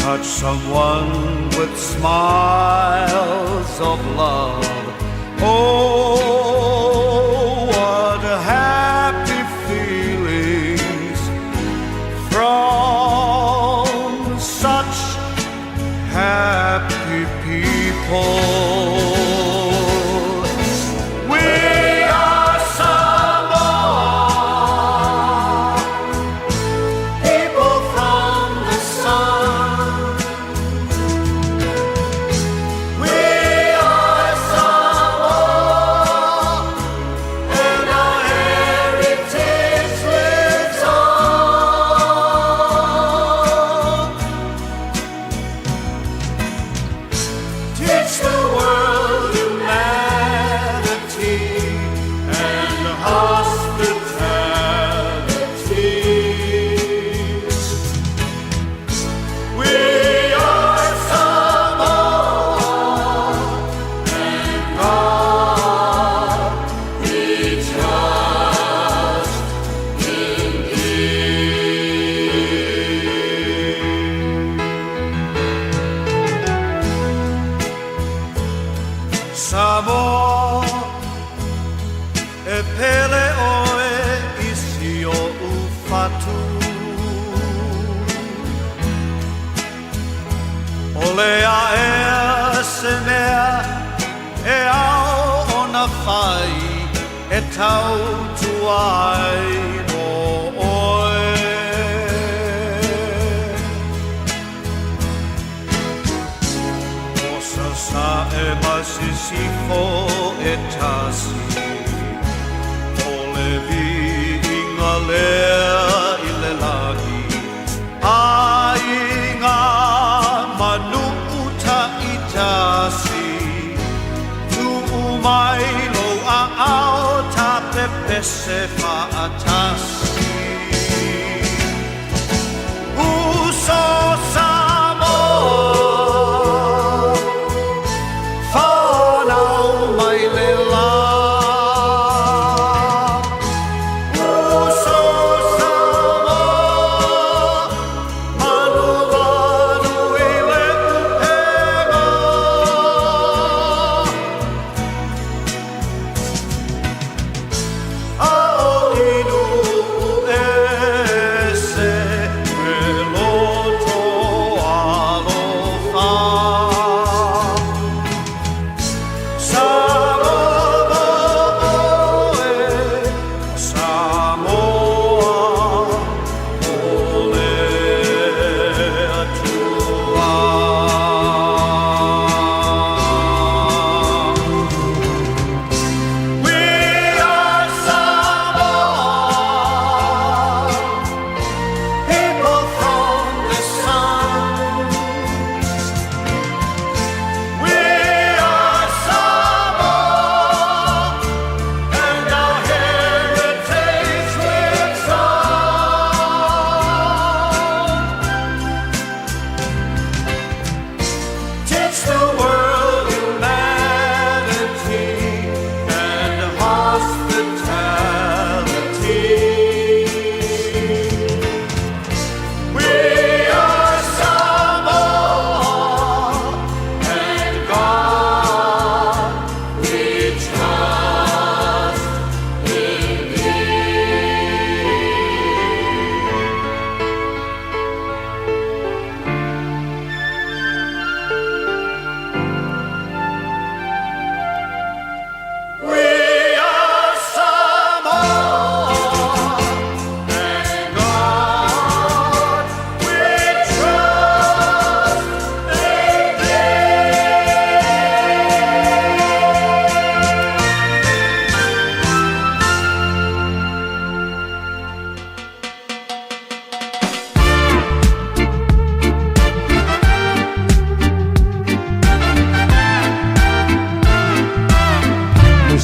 Touch someone with smiles of love. Oh, what happy feelings from such happy people. We are Samoa, people from the sun. We are Samoa, and our heritage lives on. Teach the world humanity and hospitality. We are Samoa, and God we trust in thee. Samoa, e pele oe i si o'u fatu. O le aea se mea e ao ona fai e tautua ai mo oe. O Sasae ma Sisifo e tasi, o le viiga lea i le lagi, aiga ma nuu taitasi, tuu mai lou aao ta pepese faatasi. Uso Samoa, fanau mai le la. Uso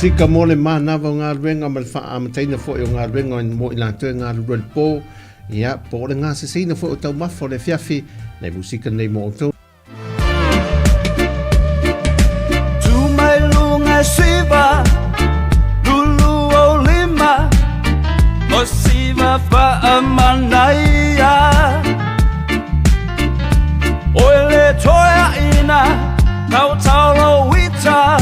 Musika mo le manava o galuega ma le faaamataina foi o galuega mo i latou e galulue i le po, ia, po o le gaseseina foi o taumafa o le afiafi, nai musika nei mo outou. Tu mai luga e siva, lulu o lima, o siva faamanaia. Oe le toeaina, tautalo ita,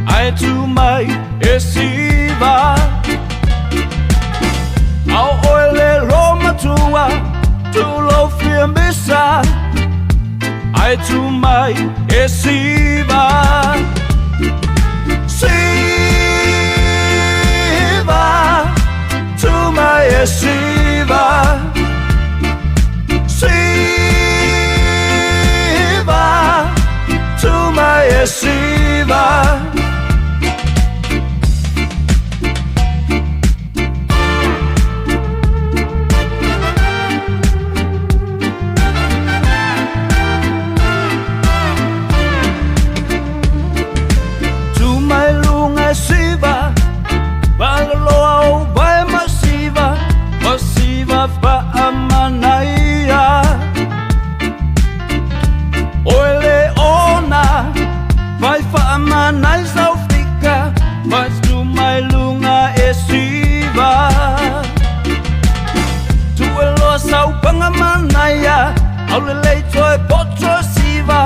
ae tu mai e siva. Ao oe le lomatua, tulou fia misa, ae tu mai e siva. Siva, tu mai e siva. Siva, tu mai e siva. Tu mai luga e siva, maloloa o vai ma siva, o siva faamanaia. Oe le ona, vai faamanai saufika, vai tu mai luga e siva. Tu e loa saupaga manaia, aulelei toe poto siva,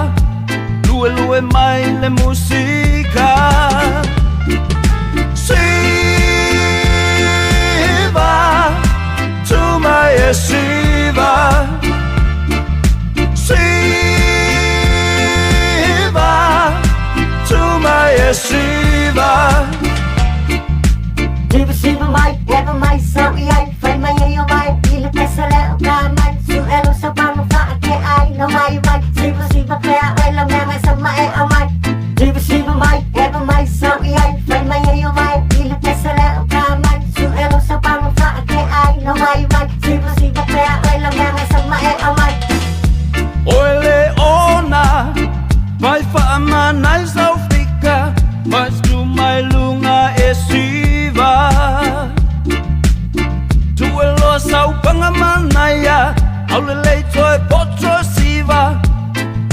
lue lue mai le musika. Siva, tu mai e siva. Siva, tu mai e siva. Siva siva mai, leva mai sau i ai, fai mai e o mai, i le pesa le o ka mai, su e lo sa pano fa a ke ai, no mai mai, siva siva pea ai la mea mai sa mai e au mai. Siva siva mai, leva mai sau i ai, fai mai e o mai, i le pesa le o ka mai, su e lo sa pano fa a ke ai, no mai mai, siva siva pea ai la mea mai sa mai e au mai. Oe le ona, vai faamanai saufika, vai tu mai luga e siva. Tu e loa saupaga manaia, aulelei toe poto siva,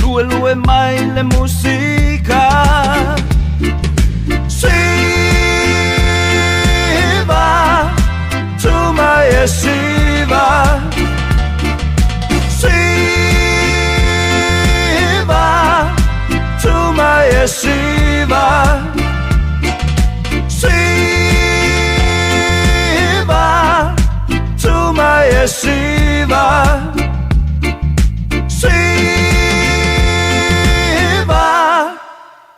lue lue mai le musika. Siva, tu mai e siva. Siva, tu mai e siva. Siva, tu mai e siva. Siva,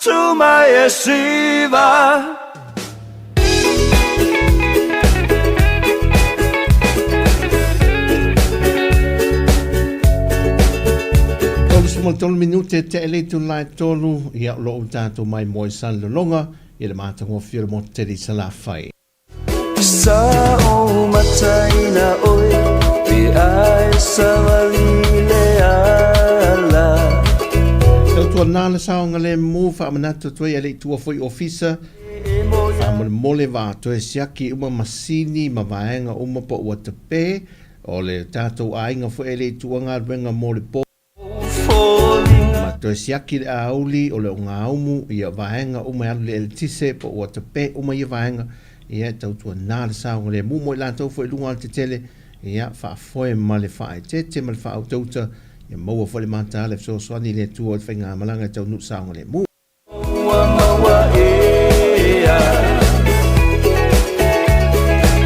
tu mai e siva. 33 minute te ele tu lai tolu ia lo o tātou mai moe san lolonga i le mātangofie o le motu tele i Salafai. Sa o mataina oe, pe ai savali le ala. Tautua nā le saonga le mō whaamanatu toi a le itua foi ofisa whaamolemole wā toe siaki uma masini ma vaenga uma po ua tape o le tātou āinga foi e le itua ngā ruenga mō le pō. Ma toe siaki le auli o le o ngā umu ia vaenga uma e alu le eletise po ua tape uma ia vaenga ia e tautua nā le saonga le mō mo i lātou foi lunga o le tetele ia whaafoe ma le whaaetete ma le whaautauta ia maua foi le mataala e fesoasoani le Atua o le faigamalaga e taunuu saogalemu. Ua maua ea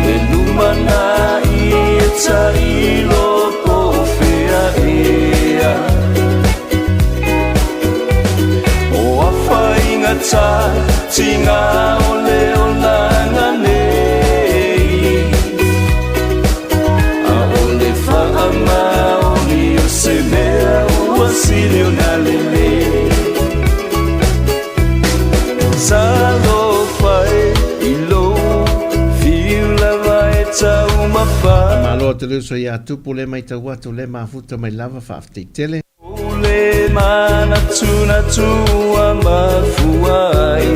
le lumanai e tailo po o fea ea. O afaigata tiga o le olaga nei. A o le faamaoni o se mea ua sili ona lelei. Talofa e i lou fiu lava e taumafa. Malo atu le uso iā Tupu le maitau atu le mafuta mai lava faafetai tele. O le manatunatu ua mafua ai.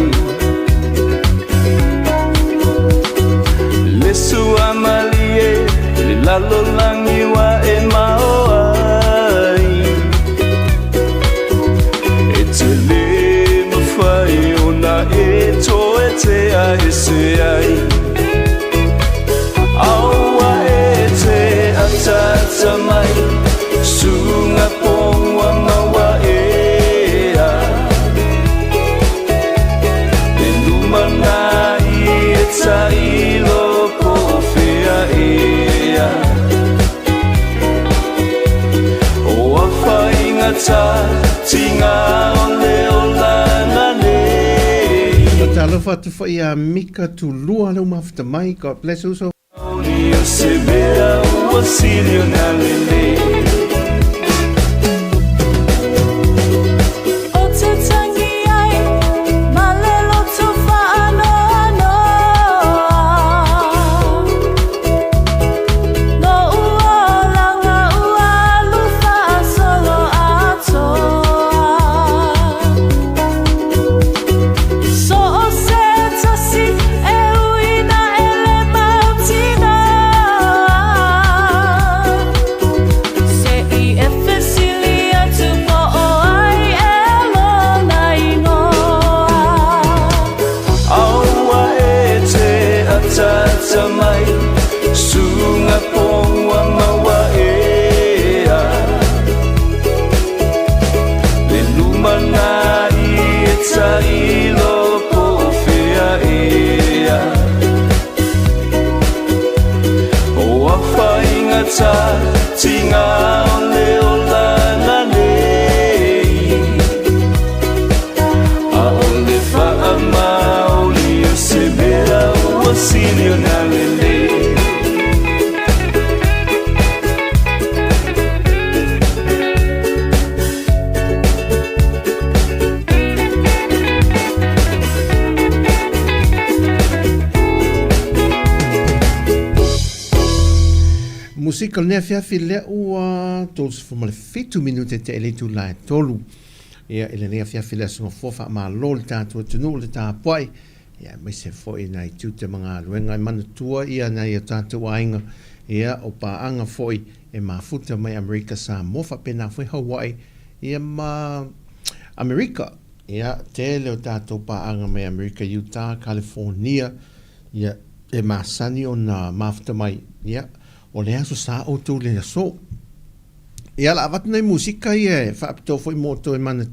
lalolagi ua e mao ai. E te lē mafai ona e toe tea ese ai. Aua e te ataata mai, suga poua maua ea. Le lumanai e tailo po o fea ea. O afaigata tiga o le olaga nei. Talofa atu foi ia Mika Tulua lea ua mafuta mai. God bless uso. O se mea ua sili ona lelei. O te tangi ai ma le loto faanoanoa. Lou olaga ua alu faasoloatoa. So o se tasi e uina e le mautinoa. Se i e fesili atu po o ai e lona igoa. Aua e te ataata mai, suga poua maua ea. Le lumanai e tailo po o fea ea. O afaigata tiga o le olaga nei. Aʻole faamaoli o se mea ua sili ona lelei. Musika o lenei afiafi lea ua 37 minute te le itula e tolu. Ia, i lenei afiafi le Aso Gafua, faamalo le tatou atunuu le tapuai, ia, aemaise foi nai tiute ma galuega e manatua ia nai o tatou aiga, ia, o paaga foi e mafuta mai Amerika Samoa faapena foi Hawaii, ia, ma Amerika. Ia, tele o tatou paaga mai Amerika, Utah, California, ia, e masani ona mafuta mai, ia, o le aso sa outou le aso. Ia, la avatu nai musika ia e faapitoa foi mo outou e mana,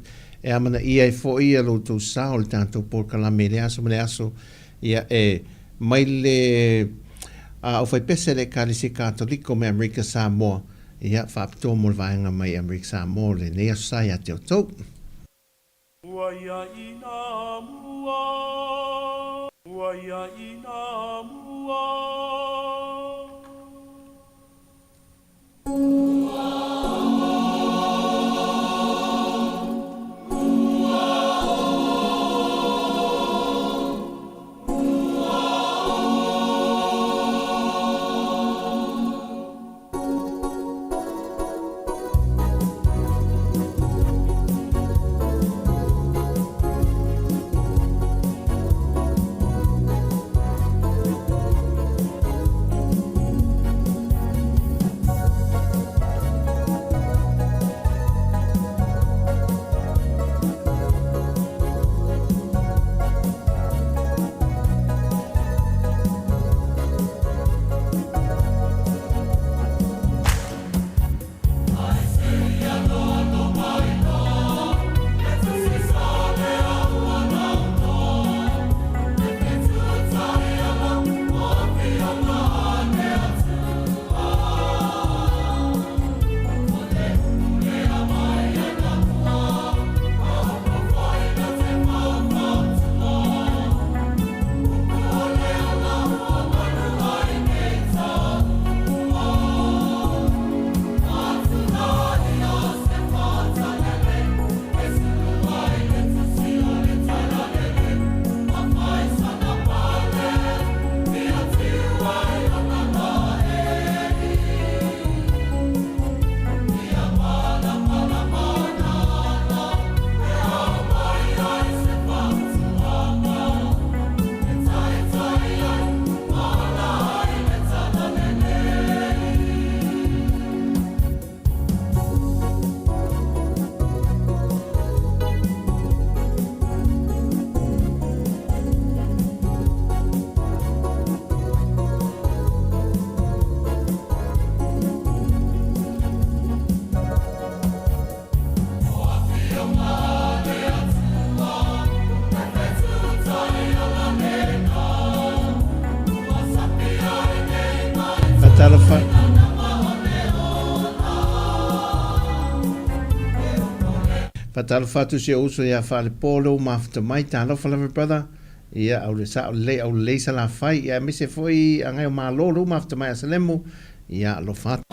e amanaia ai foi ia lo outou sa o le tatou polokalame i le aso ma le aso, ia, e mai le aufaipese a le Ekalesia Katoliko mai Amerika Samoa, ia, faapitoa mo le vaega mai Amerika Samoa o lenei aso sa ia te outou. Ua ia i nā mua, ua ia i nā mua. Faatalofa atu i si ou uso ia Faalepo lea ua mafuta mai, talofa lava brother. Ia, aule sao lelei, aule lelei Salafai, ia aemaise foi Agaeomalo lea ua mafuta mai Asalemu, ia alofa atu.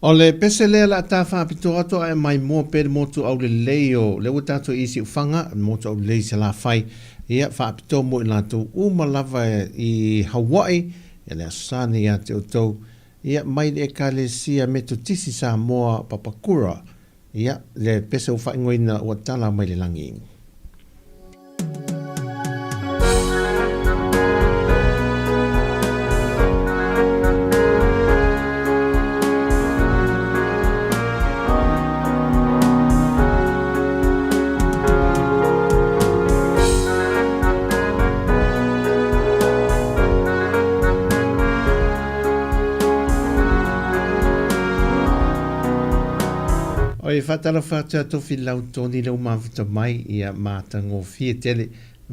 O le pese lea la ta faapitoa atu ae mai moa pe le motu aulelei o lea ua tatou i Siufaga, le motu aulelei i Salafai, ia faapitoa mo i latou uma lava i Hawaii, ia le Aso Sa nei ia te outou, ia mai le Ekalesia Metotisi Samoa Papakura, ia le pese ua faaigoaina ua tala mai le lagi. Oi, faatalofa atu ia Tofilau Tony lea ua mafuta mai, ia matagofie tele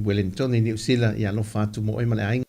Wellington i Niu Sila, ia alofa atu mo oe ma le aiga.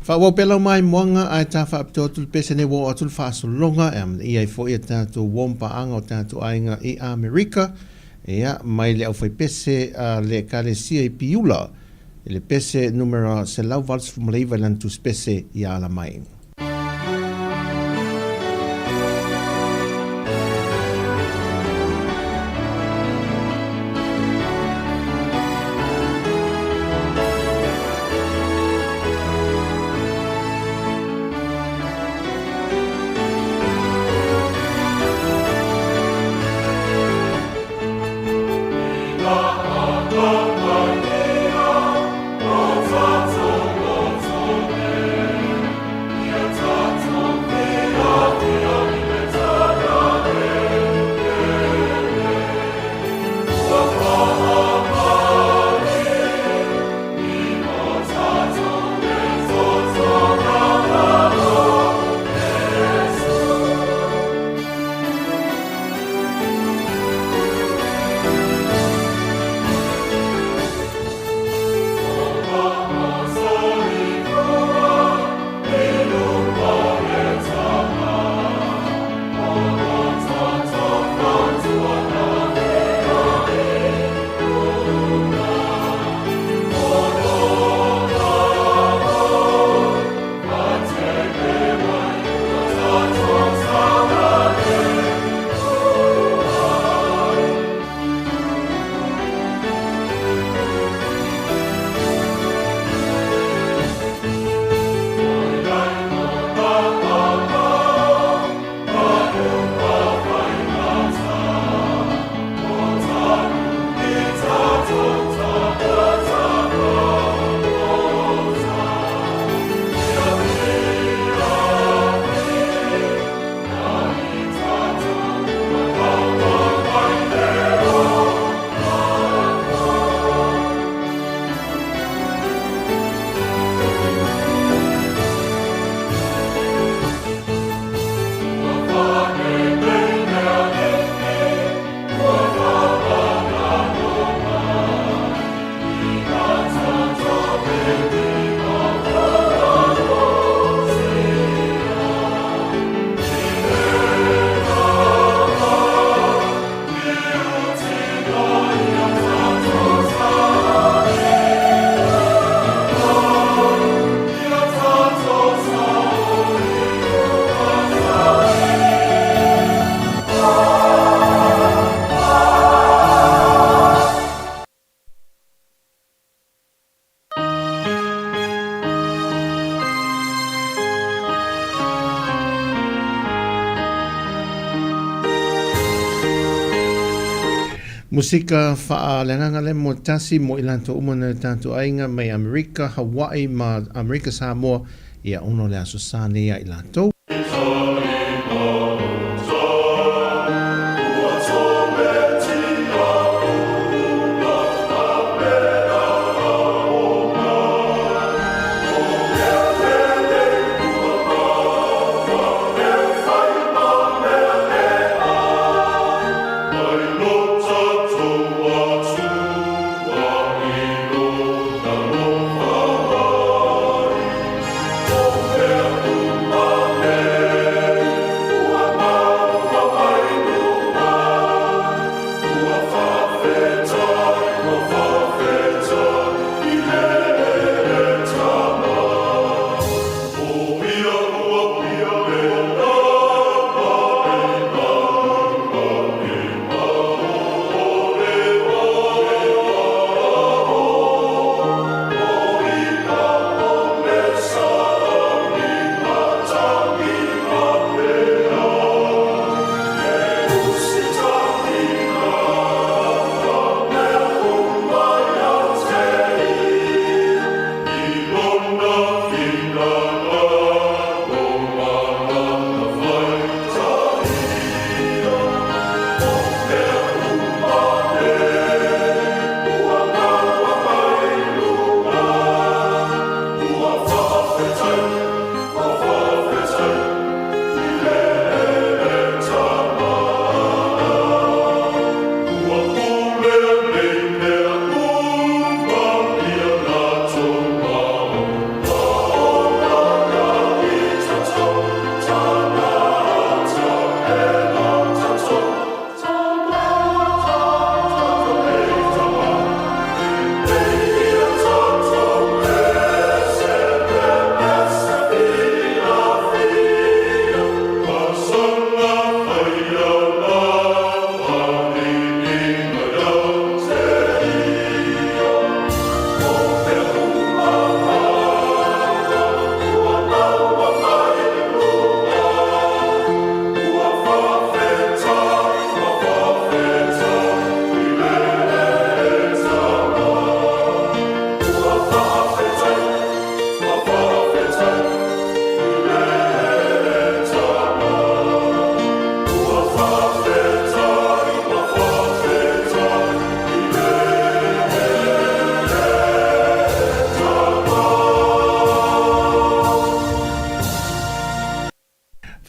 Faaauau pea lau maimoaga ae ta faapitoa atu le pese nei ua oo atu le faasologa e amanaia ai foi a tatou uo ma paaga o tatou aiga i Amerika, ia, mai le aufaipese a le Ekalesia i Piula i le pese numera 189 i lana tusipese ia ala mai. Musika faaleagaga lea mo tasi mo i latou uma nai o tatou aiga mai Amerika, Hawaii ma Amerika Samoa ia ono le Aso Sa nei ia i latou.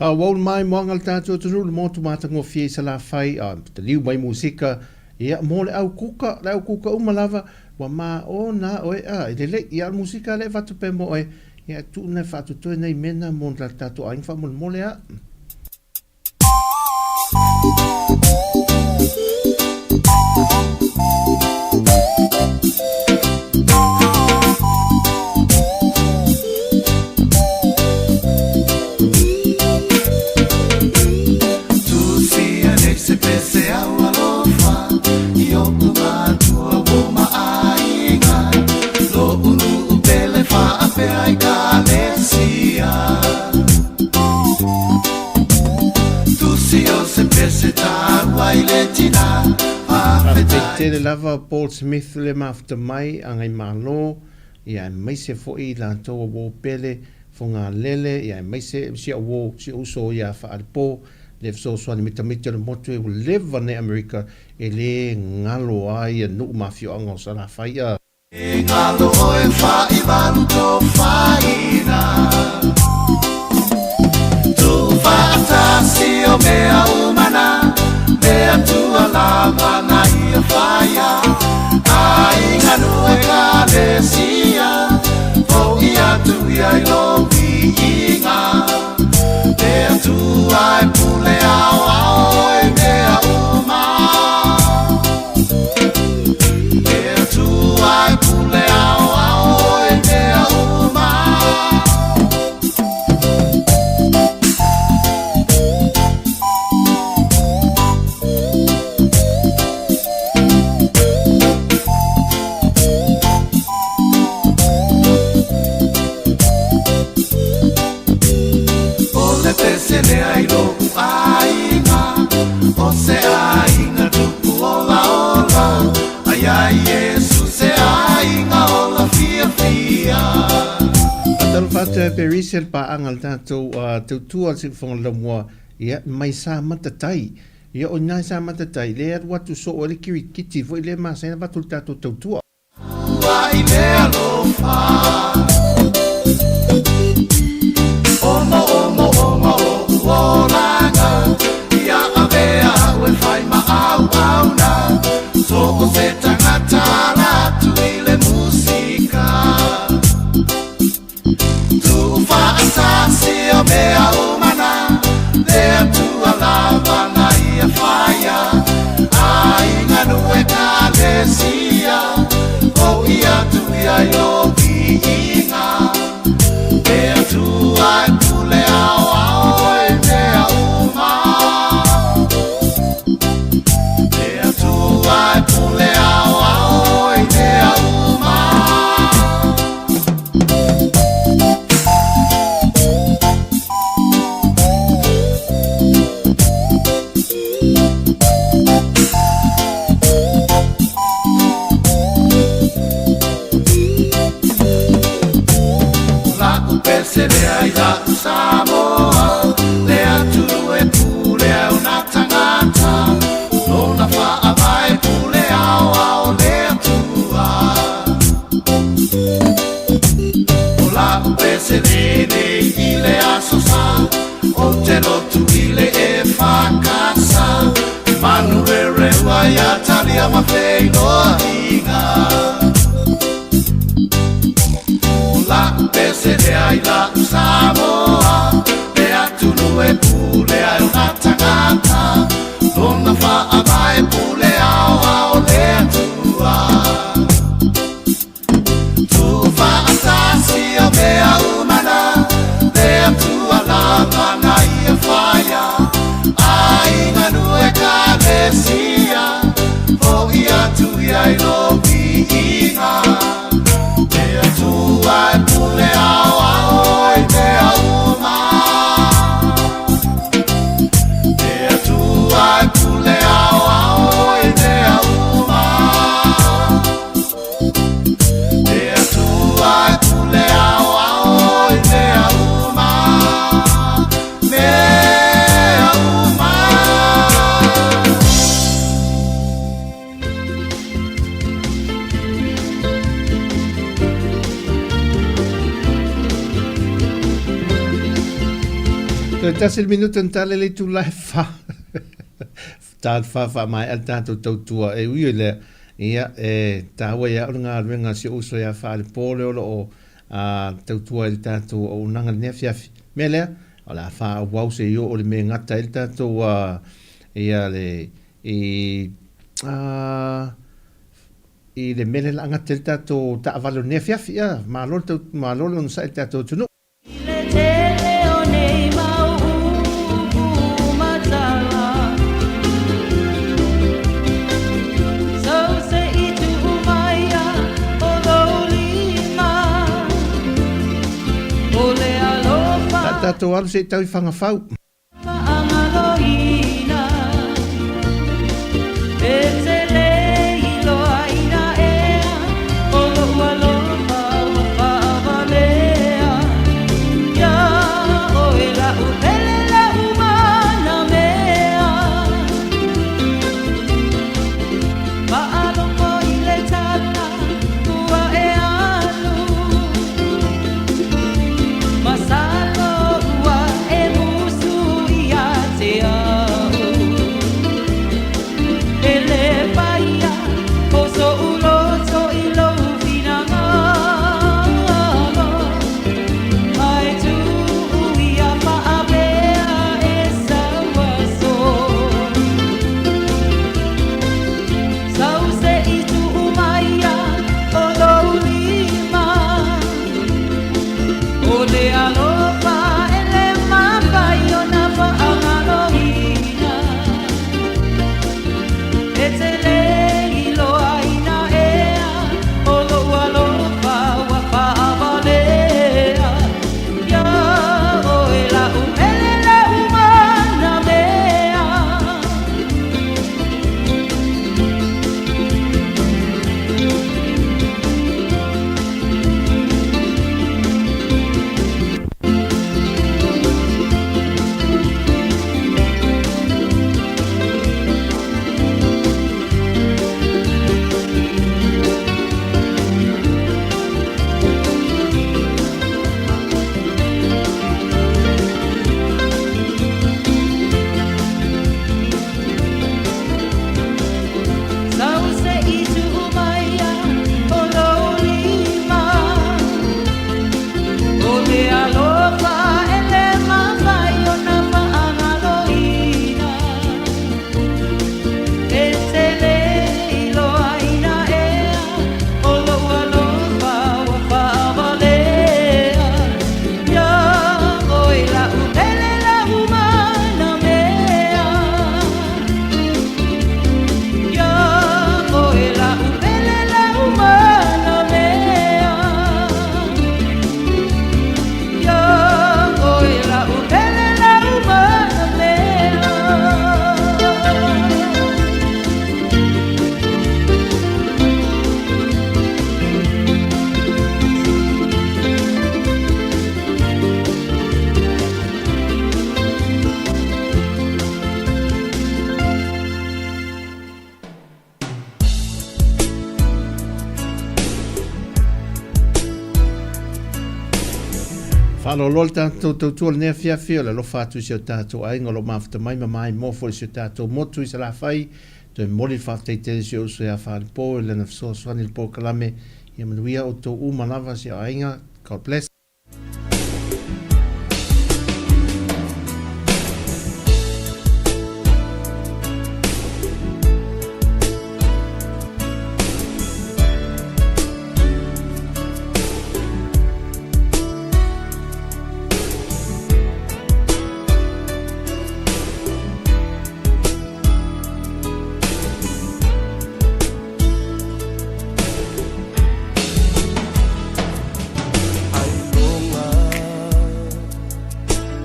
A ua ulu mai moaga le tatou atunuu le motu matagofie i Salafai, a taliu mai musika, ia, mo le au kuka, le au kuka uma lava, ua maona oe, a, e lelei, ia, o le musika lea e avatu pea mo oe, ia, e tuuna e faatotoe nai mea na mo le tatou aiga faamolemole a. Tusia nei se pese au alofa i oʻu matua ua ma aiga loʻu nuu pele faapea i kalesia Tusi o se pese taua i le tina Faafetai tele lava Paul Smith le mafuta mai a ngai Malo ia aemaise foi i latou a uo pele Fogalele ia aemaise si au uo si ou uso ia Faalipo le fesoasoani mitamita o le motu e ua leva nei Amerika e le galo ai ia nuu ma afioaga o Salafai a. E galo oe faaivalu tofaina Tuufaatasi o mea uma na Le Atua lava na ia faia Aiga nuu ekalesia Fo'i atu ia i lou viiga Le Atua e pule aoao i mea uma Le Atua e pule aoao i mea uma. O le pese lea i lo'u aiga, O se aiga tupu olaola, Aia Iesu se aiga ola fiafia. Faatalofa atu e Perisi le paaga a le tatou tautua le siufofoga o le laumua ia mai sa matatai. Ia o ina sa matatai le alu atu soo ai le kirikiti foi lea masani ona avatu i le tatou tautua. Ua i le alofa Omoomoʻoga o loʻu olaga Ia avea au e fai ma auauna So o se tagata ala atu i le musika Tuufaatasi o mea uma na Le Atua lava na ia faia Aiga nuu ekalesia Fo'i atu ia i lou viiga Le Atua e pule aoao i mea uma Le Atua e pule aoao i mea uma. La'u pese lea i la'u Samoa, Le atunuu e pule ai ona tagata, Lona faavae pule aoao le Atua. O la'u pese lenei i le Aso Sa, Ou te lotu i le EFKS, Manu rereua ia talia ma feiloaiga. O la'u pese lea i la'u Samoa, Le atunuu e pule ai ona tagata, Lona faavae pule aoao le Atua. Tuufaatasi o mea uma na Le Atua lava na ia faia Aiga nuu ekalesia Fo'i atu ia i lou viiga Le Atua e pule aoao i mea uma Le Atua e pule aoao i mea uma Le Atua e pule aoao i mea uma Mea uma. Toe tasi le minuta na tale le itula e wha. Tā le wha wha mai al tātou tautua e ui lea. Ia, e tāua ia o le galuega a si ou uso ia Faalepō le olo o a tautua i le tātou auaunaga i lenei afiafi. Mea lea, o le a faaauau se i oo le mea e gata ai le tātou a, ia le, i, a, i le mea lea o le a gata ai le tātou taavale o lenei afiafi. Ia, malo le tau, malo le onosai i le tātou atunuu. I le tele o nei mau upu matala, Sau se i tuu maia o lou lima, O le alofa. Ta tatou alu se i tau i Fagafau. Faagaloina, E te le iloaina ea, O lou alofa ua faavalea, Iā oe la'u pele la'u manamea. Faalogo i le tala ua e alu, Masalo ua e musu ia te au. E le paia o soʻu loto i lou finagalo, Ae tuu ia faapea e sau aso. Sau se i tuu maia o lou lima, O le alofa e le mafai ona faagaloina, E te le iloaina ea, o lou alofa ua faavalea, Iā oe la'u mele la'u manamea. Sau se i tuu maia o lou lima, O le alofa e le mafai ona faagaloina, E te le iloaina ea, o lou alofa ua faavalea, Iā oe la'u pele la'u manamea. Iā oe la'u pele la'u manamea. Iā oe la'u pele la'u manamea. Faaaloalo le tatou tautua i lenei afiafi, o le alofa atu i si o tatou aiga o lo o mafuta mai ma maimoa foi i si o tatou motu i Salafai. Toe momoli le faafetai tele i si ou uso ia Falepo i lana fesoasoani i le polokalame. Ia manuia outou uma lava si o aiga. God bless. Ailoga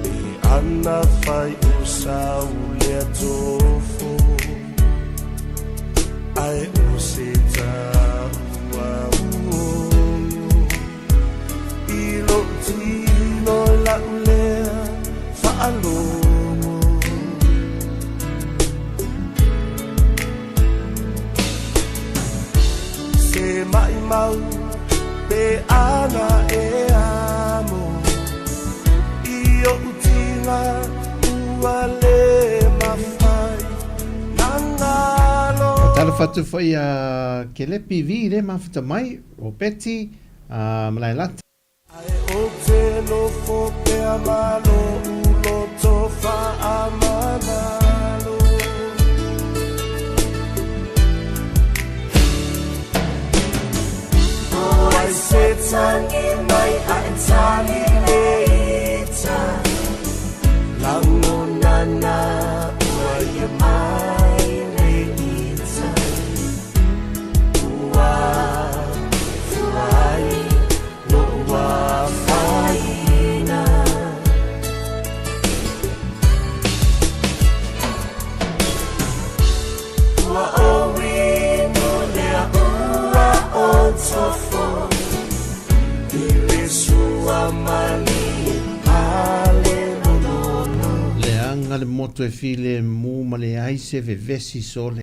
e ana fai o sau lea tofo Ae o se taua uono I lou tino i lau lea faalogo Se maʻimau pe ana e amo I oʻu tiga. Ua le mafai na ngalo. Talofa atu foi ia Kelepi Vi le mafuta mai, Ropeti, Malaelata. Ae ou te nofo pea ma lou loto faamanalo. O ai se tagi mai ae tali le ita. Lagona na ua ia mai le ita. Ua fua ai lou afaina. Ua ou inu lea ua ou tofo i le sua malie a le lololo. Leaga le moto e filemu ma leai se vevesi sole.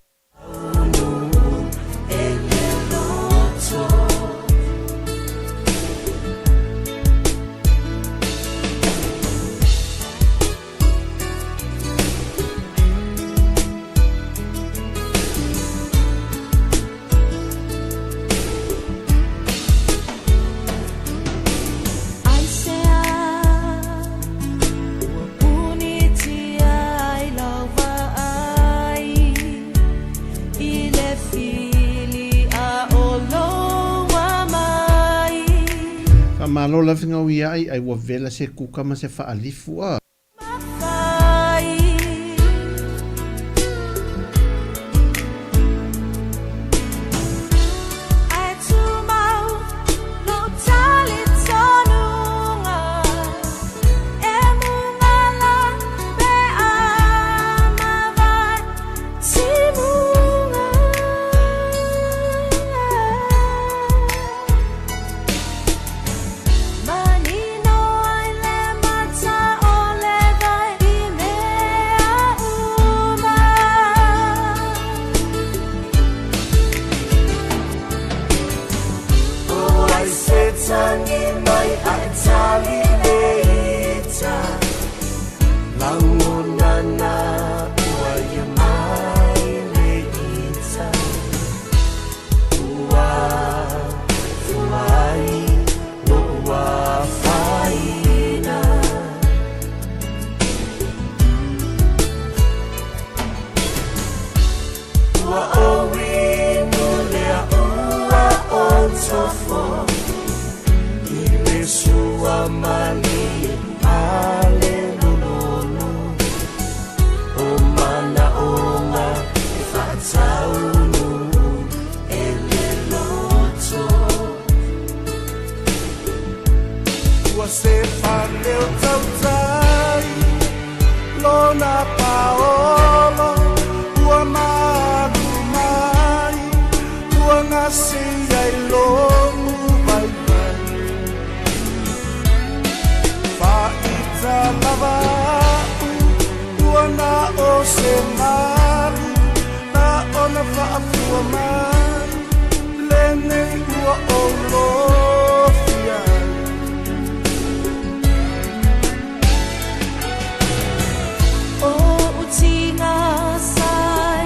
Aisea ua punitia ai lau vaai i le fili a o lou amai. Faamalo lafiga o iai ai ua vela se kuka ma se faalifu a. Manino ai le mata o le vai i mea uma. O ai se tagi mai ae tali le ita. Lagona na ua ia mai le ita. Ua fua ai lou afaina. Ua ou inu lea ua ou tofo i le sua malie a le lololo. O manaoga e faataunuu e le loto. Ua sefa leo tautai lona paolo ua malu mai ua gasia i lo'u vaivai. Faaita lava a'u ua na o se malu na ona faafua mai lenei ua ou lofia ai. O utiga sa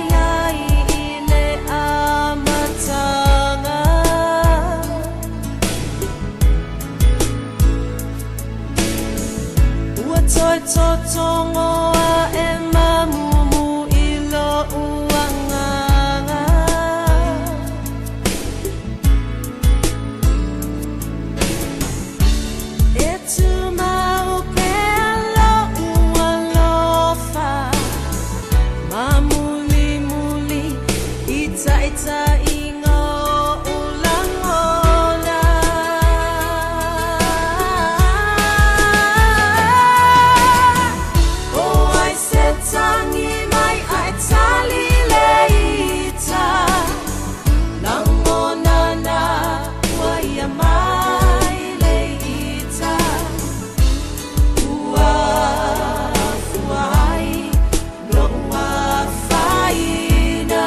iai i le amataga. Ua toe totogo ae mamumu i lo'u agaga. E tumau pea lo'u alofa ma mulimuli i taitaiga o'u lagona. O ai se tagi mai ae tali le ita. Lagona na ua ia mai le ita. Ua fua ai lo'u afaina.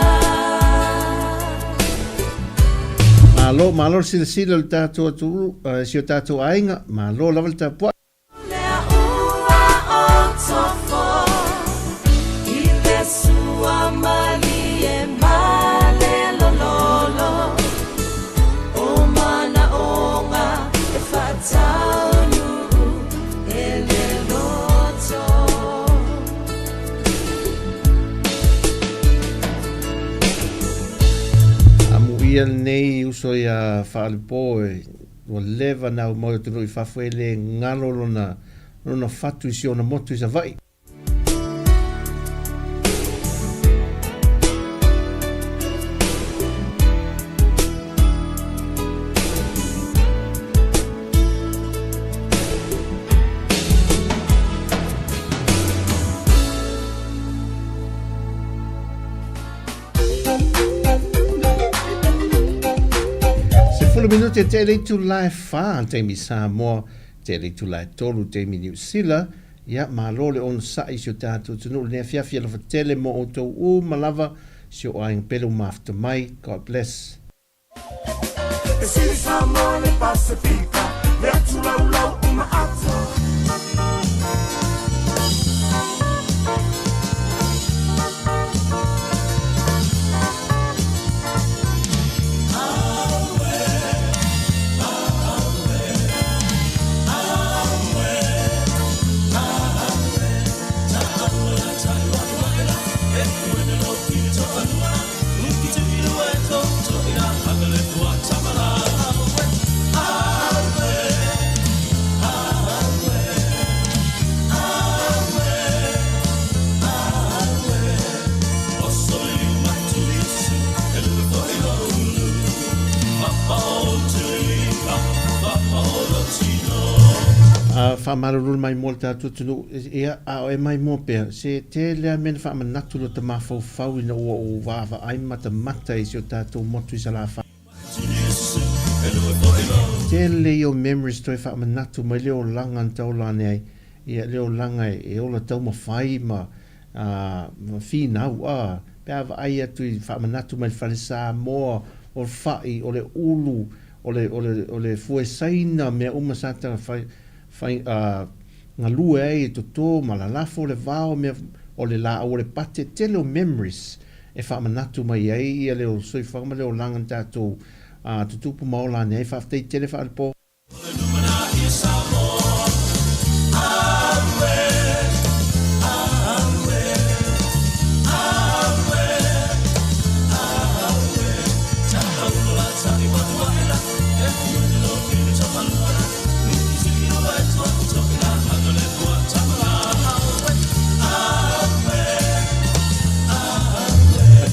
Malo, malo le silasila o le tatou atunuu, si o tatou aiga, malo lava le tapuai. Lea ua ou tofo. lenei uso ia Faalepo e ua leva na aumau i atunuu i fafo e le galo lona lona fatu i si ona motu i Savaii. 10 minute te le itula e 4 taimi Samoa, te le itula e 3 taimi Niu Sila. Ia, malo le onosai i si o tatou atunuu i lenei afiafi alofa tele mo outou uma lava, si o aiga pele ua mafuta mai. God bless. E sili Samoa le Pasefika, le atu laulau o maata. Faamalulu mai mo le tatou atunuu, ia, a o e maimoa pea, se tele lava mea na faamanatu lota mafaufau ina ua ou vaavaai ma matamata i si o tatou motu i Salafai. Tele ia o memories toe faamanatu mai le olaga na taola ane ai, ia le olaga e ola taumafai ma ma finau a, pe a vaai atu i faamanatu mai le fale Samoa, o le fai, o le ulu, o le, o le, o le fuesaina, mea uma sa ta fai, fai, galue ai e toto ma lalafo le vao, mea, o le laau o le pate, tele o memories e faamanatu mai ai ia le soifuaga ma le olaga na tatou tutupu ma ola ane ai. Faafetai tele Faalepo.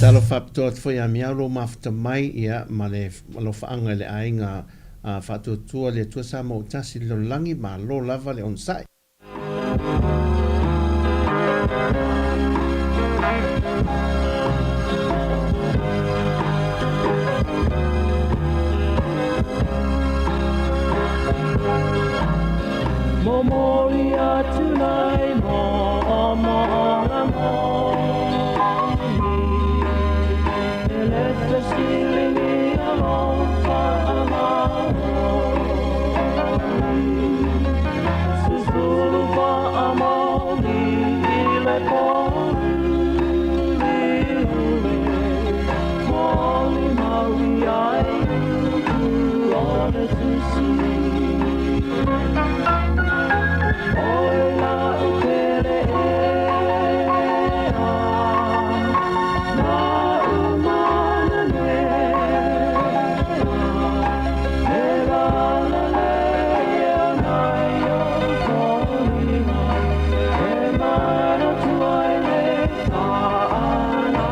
Talofa faapitoa atu foi ia Miau lou mafuta mai ia ma le alofaaga i le aiga faatuatua le Atua Samoa ua tasi i le lalolagi malo lava le onosai. Momoli atu nei mo'omo'oga moni, E le fesiligia lo fa'amaoni, Susulu fa'amaoni i le pōuliuli, Molimau i ai upu o le Tusi. Oi la'u pele ea, Na'u mananea, E galelei nai ou foliga, E manatu ai le faalaloina.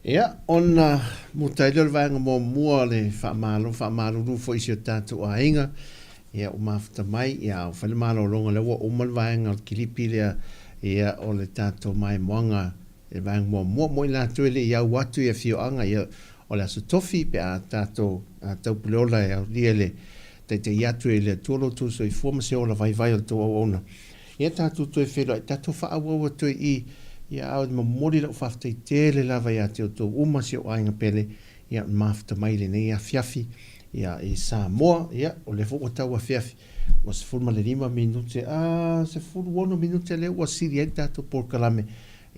Ia, ona muta ai lea o le vaega muamua o le faamalo, faamalulu foi i si o tatou aiga, ia ua mafuta mai, ia a ua fai le malologa lea ua uma le vaega o le kilipi lea, ia o le tatou maimoaga i le vaega muamua mo i latou e le i au atu i afioaga, ia o le Aso Tofi pe a tatou taupuleola e aulia le taitai atu e le Atua lo outou soifua ma se ola vaivai o le tou auauna. Ia tatou toe feiloai, tatou faaauau atu ai i ia a o momoli lau faafetai tele lava ia te outou uma si ou aiga pele, ia mafuta mai i lenei afiafi ia i Samoa. Ia o lea foi ua tau afiafi, ua 15 minute, a 16 minute lea ua sili ai le tatou polokalame.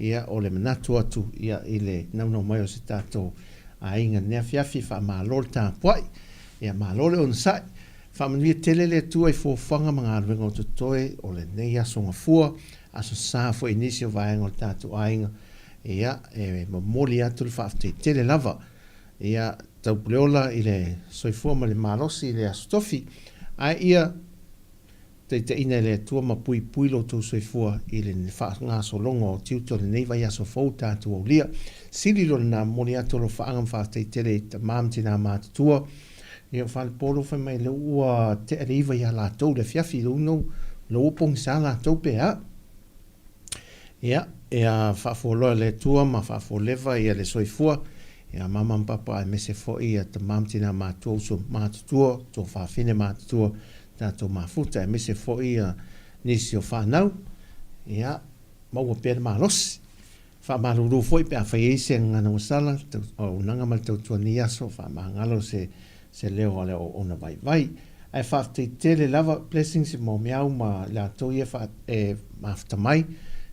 Ia o le manatu atu ia i le naunau mai o se tatou aiga i lenei afiafi, faamalo le tapuai, ia malo le onosai. Faamanuia tele le Atua i fuafuaga ma galuega o totoe o lenei aso gafua, aso sa foi i nisi o vaega o le tatou aiga. Ia, e momoli atu le faafetai tele lava. Ia, taupuleola i le soifua ma le malosi i le Aso Tofi. Ae ia taitaiina e le Atua ma puipui lo outou soifua i le faagasologa o tiute o lenei vaiaso fou tatou aulia. Sili loa lena momoli atu alofaaga ma faafetai tele i tama ma tina matutua. Ia o Falepolo fai mai lea ua tea le 9 ia latou i le afiafi lou nou lou ua pogisa latou pe a. Ia, ia faafualoa e le Atua ma faafualeva ia le soifua ia mama ma papa aemaise foi ia tama ma tina matua uso matutua, tuafafine matutua, tatou mafuta aemaise foi ia nisi o fanau. Ia, maua pea le malosi. Faamalulu foi pe afai e i ai se gagana ua sala, auaunaga ma le tautua i lenei aso, faamagalo se se leo a le auauna vaivai. Ae faafetai tele lava Blessings mo meau ma i latou ia fa e mafuta mai,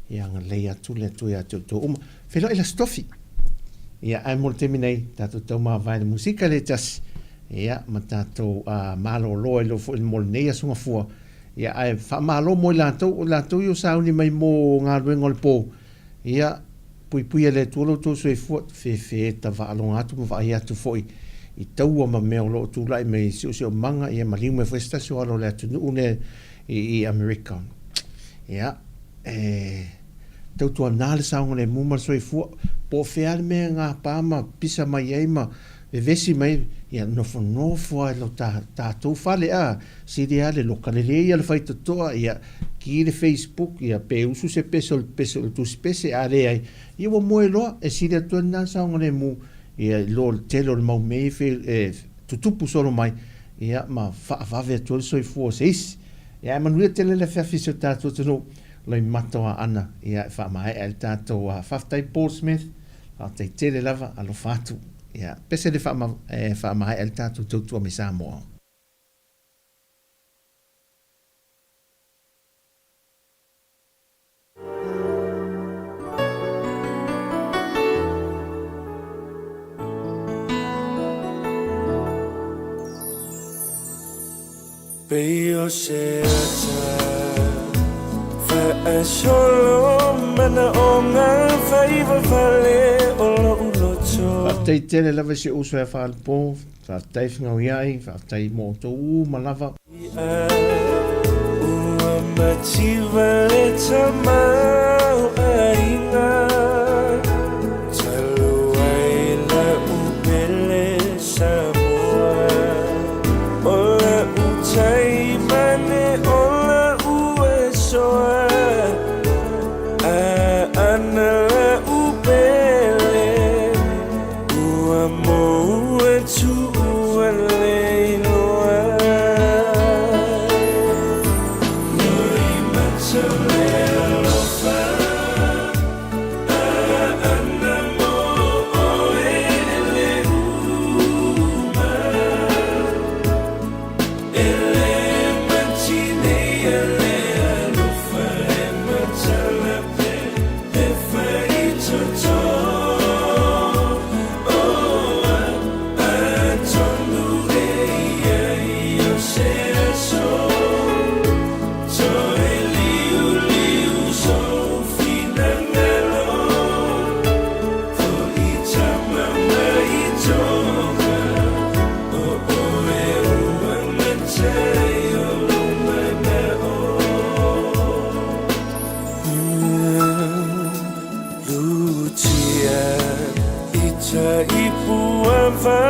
ia agalelei atu le Atua ia te outou uma. Feiloai le Aso Tofi. Ia ae mo le taimi nei, tatou tau mavae le musika le tasi, ia ma tatou malolo ai loa foi mo lenei aso gafua. Ia ae faamalo mo i latou, o i latou ia o sauni mai mo galuega o le po, Ia, puipuia e le Atua lo outou soifua, fefeta faaloga atu ma vaai atu foi i taua ma mea o lo o tulai mai i siosiomaga, ia maliu mai foi se tasi o alo o le atunuu lea i Amerika. Ia, e tautuana le saogalemu ma le soifua, po o fea le mea e gapa ma pisa mai ai ma vevesi mai, ia nofonofo lava i lo tatou fale, a, sili lava le loka lelei ia le faitotoa, ia, ki le Facebook, ia, pe usu se pese o le pese o le tusi pese, a leai, ia ua moe loa, e sili atu ai lena saogalemu, ia, i lo le tele o le mau mea ia e tutupu solo mai, ia, ma faavave atu ai le soifua o se isi. Ia, ae manuia tele le afiafi i si o tatou atunuu, loimata o Aana, ia, e faamaea ai le tatou, faafetai Paul Smith, faafetai tele lava, alofa atu. Ia, pese le e faamaea ai le tatou tautua mai Samoa. Pei o se ata faasolo manaoga faivavale o lou loto. Faafetai tele lava i si ou uso ia Falepo, faafetai Fegauiai, faafetai mo outou uma lava. Ua mativa le tamaoaiga Talu ai la'u pele Samoa O la'u taimane o la'u asoa Aana la'u pele Ua mou atu ua le iloa Loimata le alofa. Ta ipu ava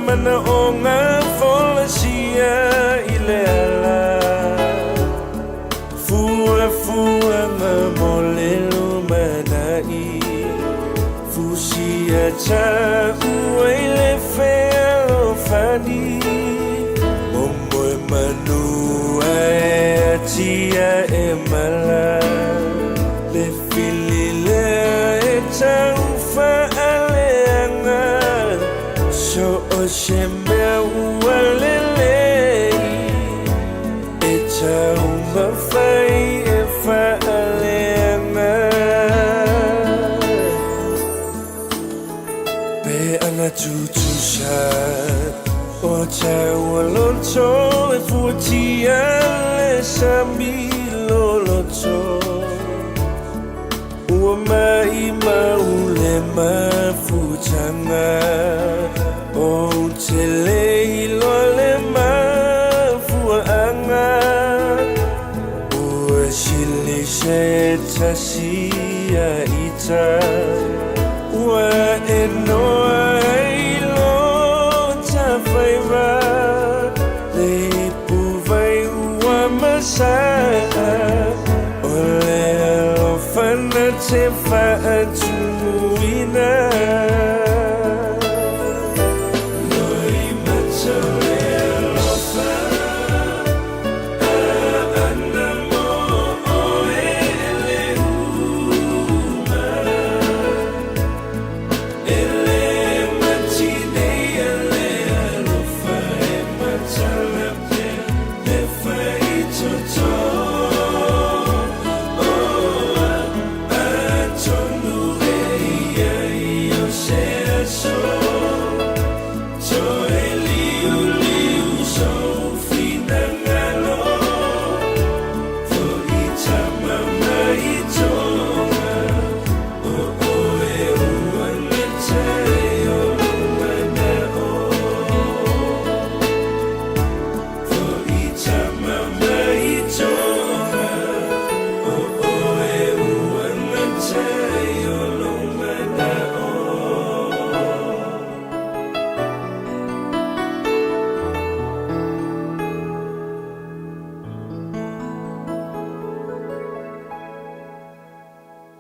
manaoga folasia i le ala Fuafuaga mo le lumanaʻi Fusia taʻu ai le fealofani Momoemanu ae atiaʻe mala Le fililea e tau faaleaga So o se mea ua lelei E taumafai e faaleaga Pe ana tutusa O taua loto e fuatia le sami loloto Ua maʻimau le mafutaga Ou te le iloa le mafuaaga Ua sili se tasi ia ita Ua e noa ai lo tafaiva Le ipu vai ua masaa O le alofa na te faatumuina.